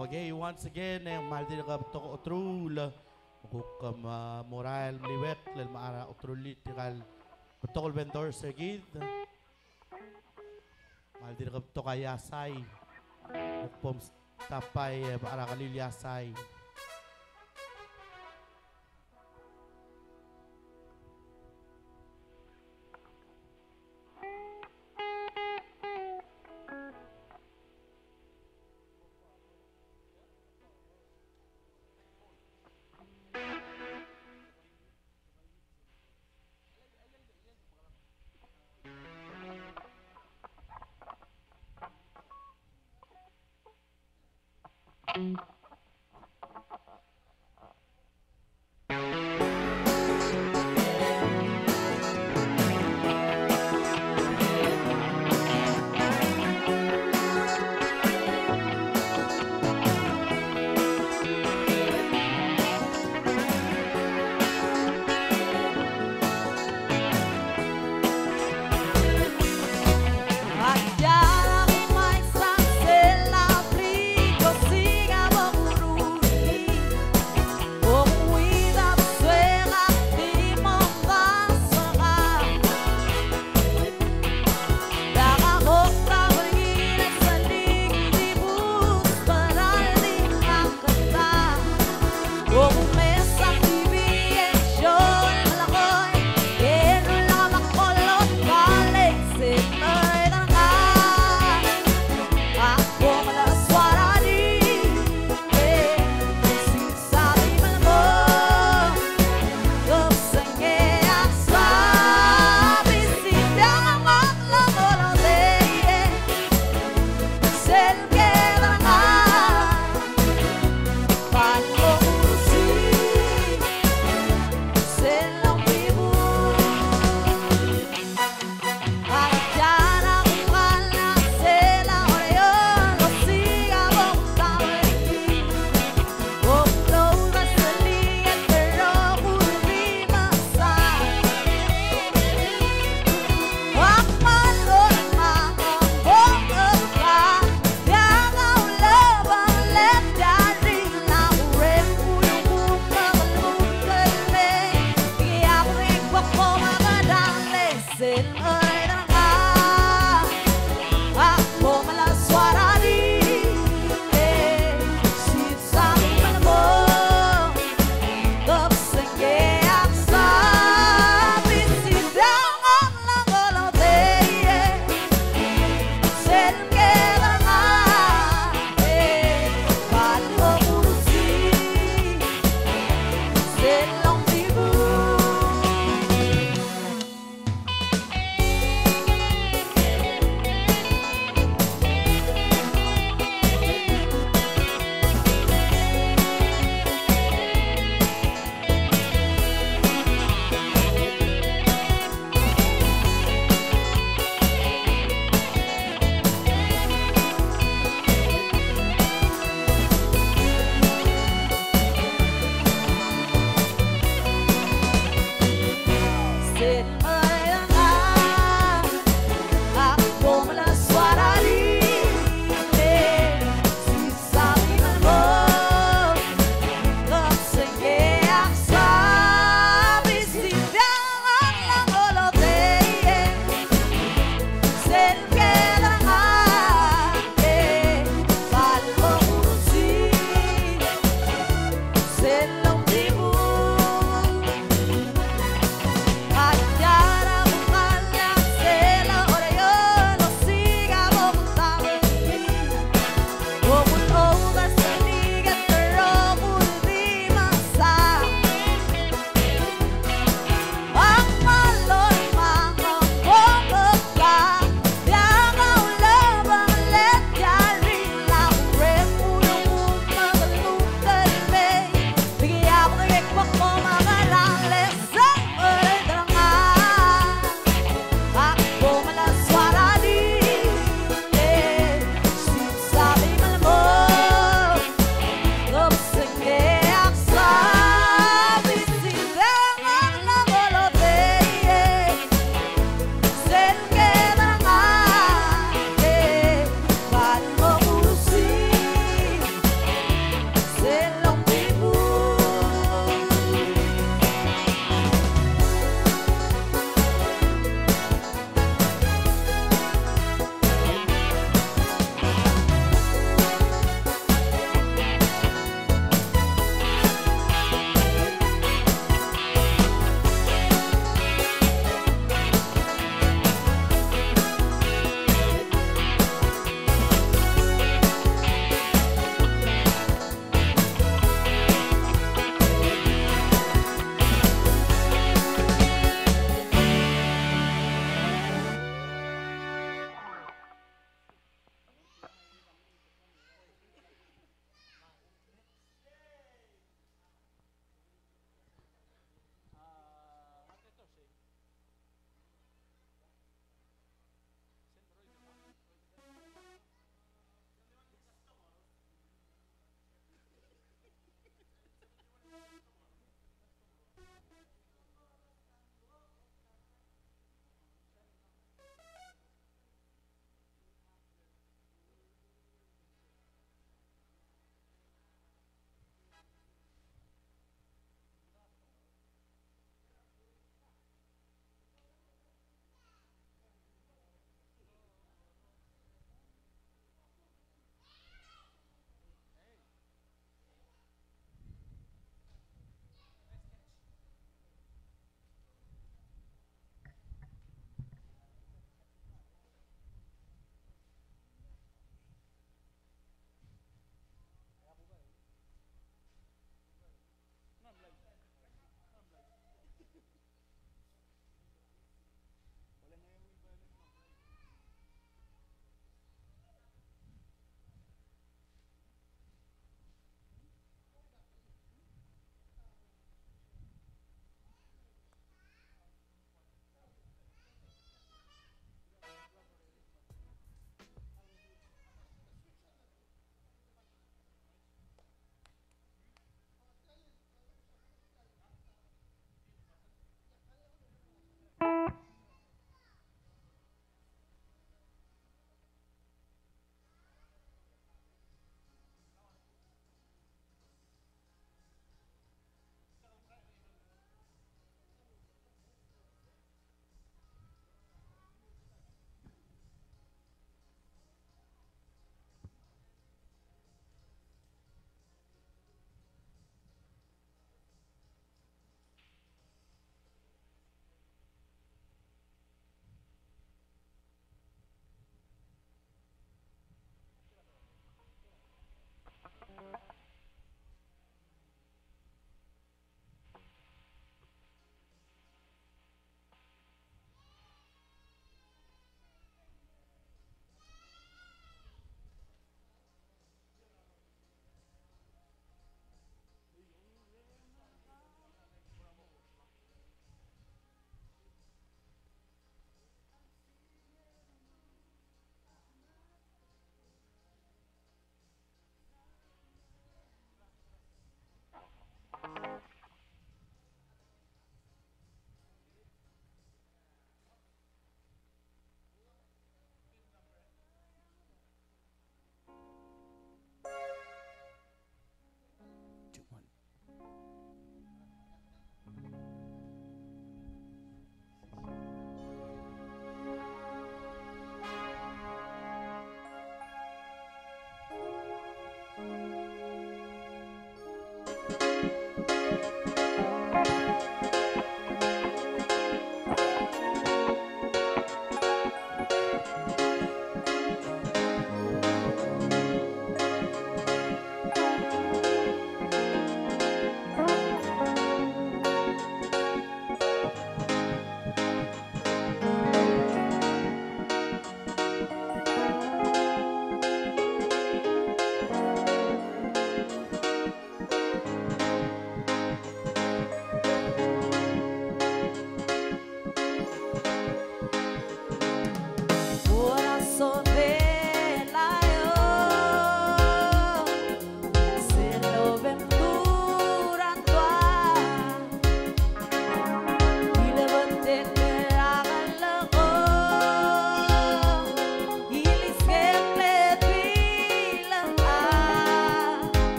Okay, once again, e ng kmal dirk betok a oteruul, me kuk, um, morael el meliuekl el mechar a oteruul er tirka el betok el vendors er kid. Kmal dirk betok a iasai, me kuk bo mstop by, e, mechar a keluiu el iasai.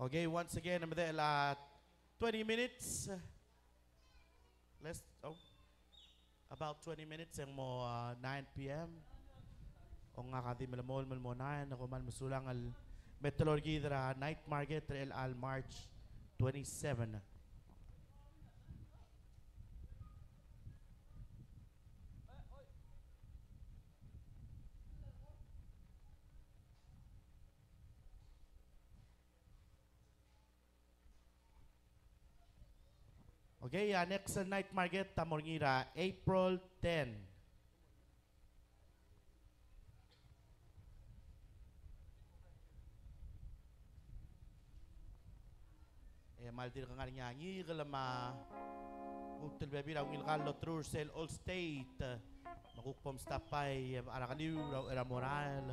Okay, once again, medechel a twenty minutes. Less, oh, about twenty minutes e ng mo, uh, nine p.m. Ng ngak a di melemolem el mo nine, e kom kmal mesulang el me teloi er kid er a night market er chelecha el March twenty-seven. Okay, a next night market a mo er ngii er a April ten. E kmal dirk ngar er ngii a ngikel me a kuk telbebil a ungil kall el oterur er sel Allstate. Me kuk bo mstop by e a Recheliu er a uchei er a mo er a el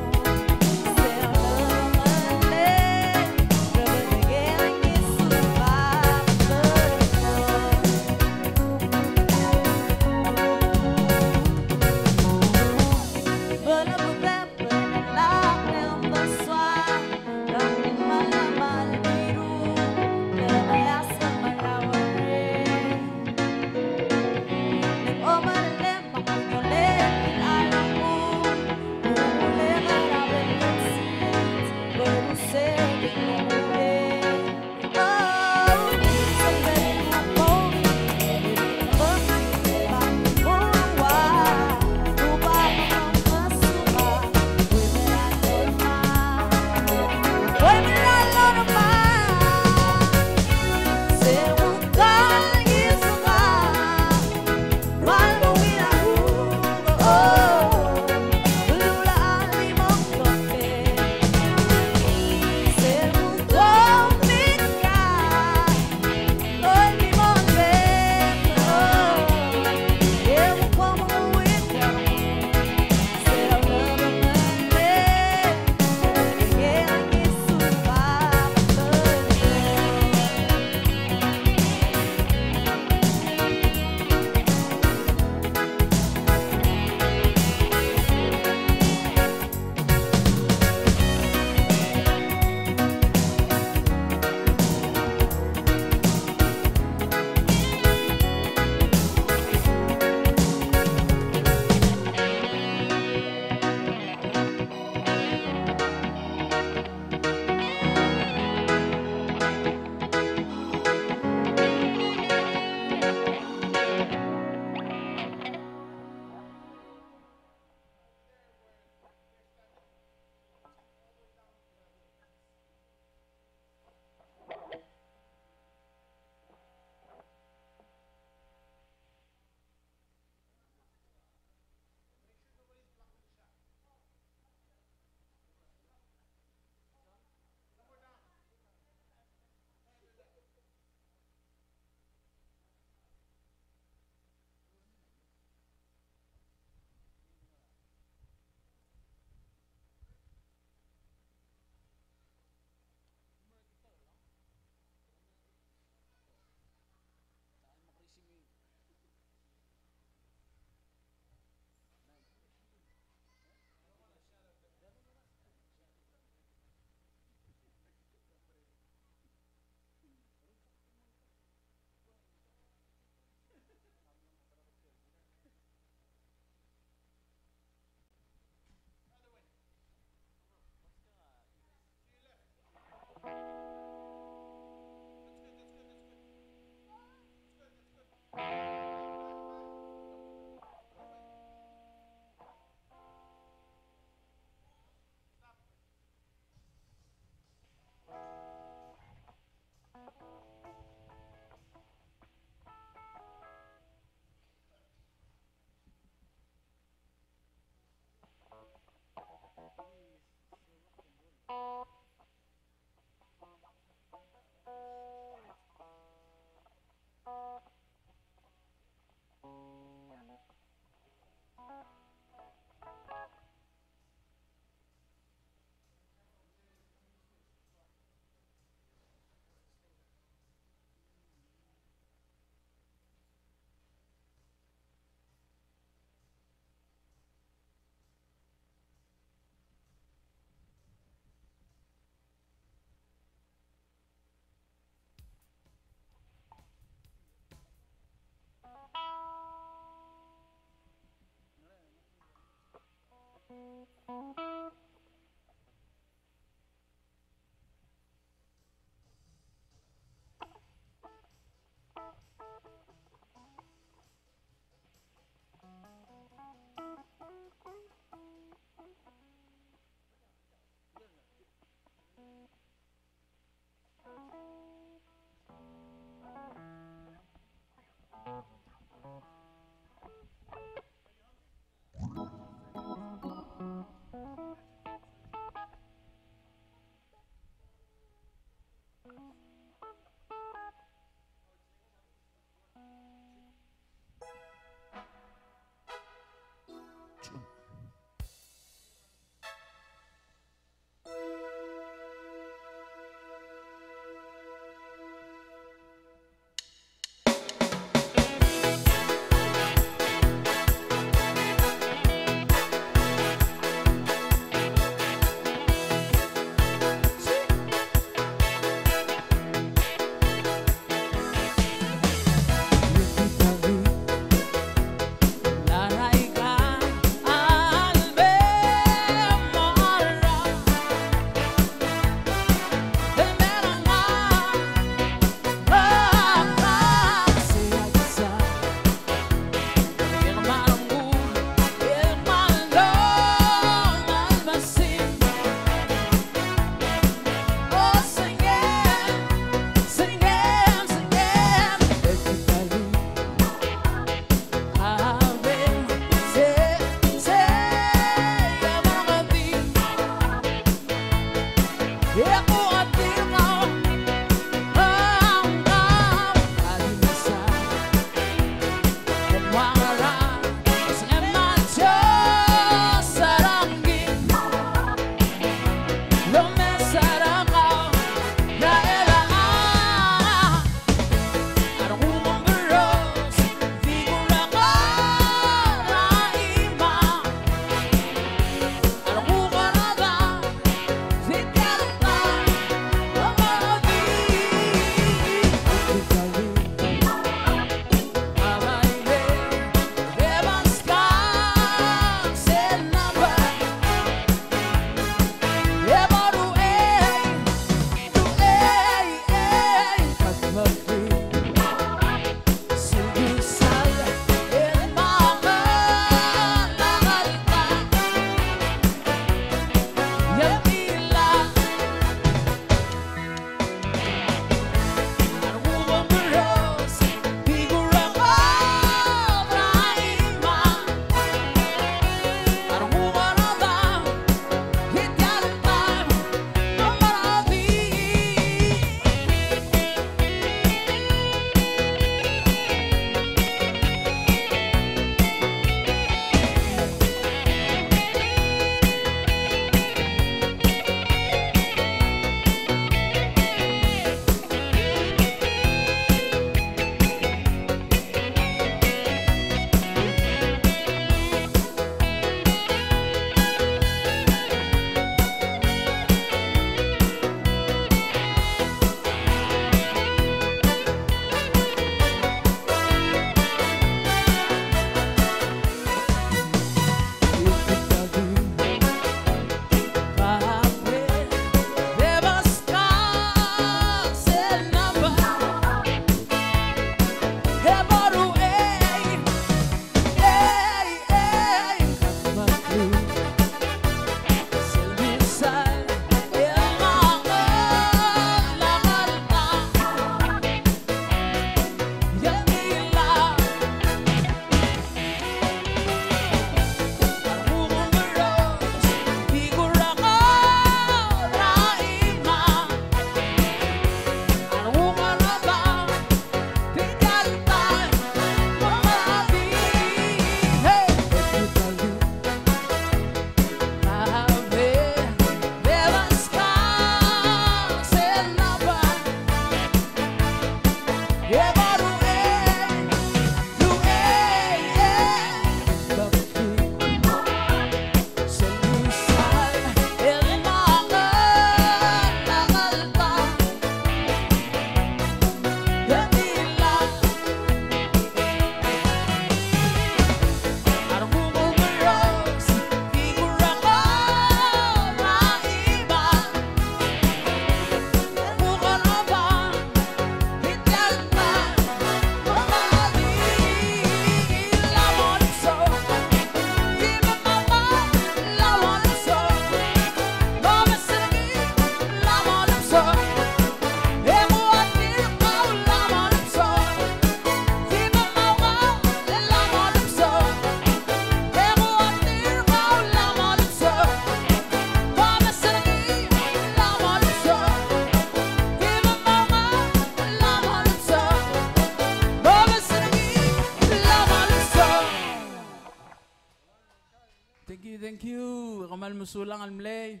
Kmal mesulang el mlei.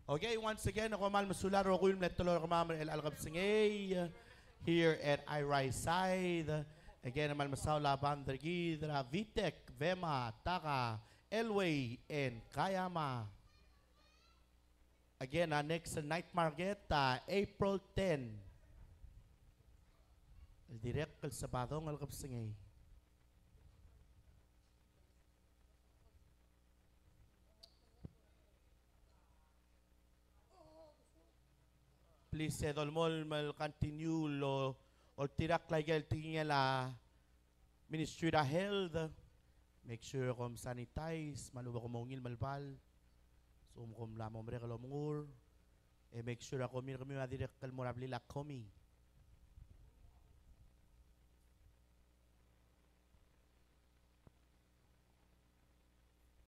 Okay, once again, kom kmal mesulang el rokui el mle teloi er kemam er chelecha el kebesengei here at Airai side. Again, kmal mesaul a band er kid er a Vitek, Vema, Taka, Elway, and Kayama. Again, a next night market, a April ten. El dirrek el Sabadong el kebesengei. Please, e dolemolem el continue el oltirakl aike el tekingel a Ministry er a Health. Make sure kom sanitize, me a lechub e kom ungil melebal. Lsekum kom mla mo merek el omengur, e make sure a komi er kemiu a dirrek el mo er a blil a komi.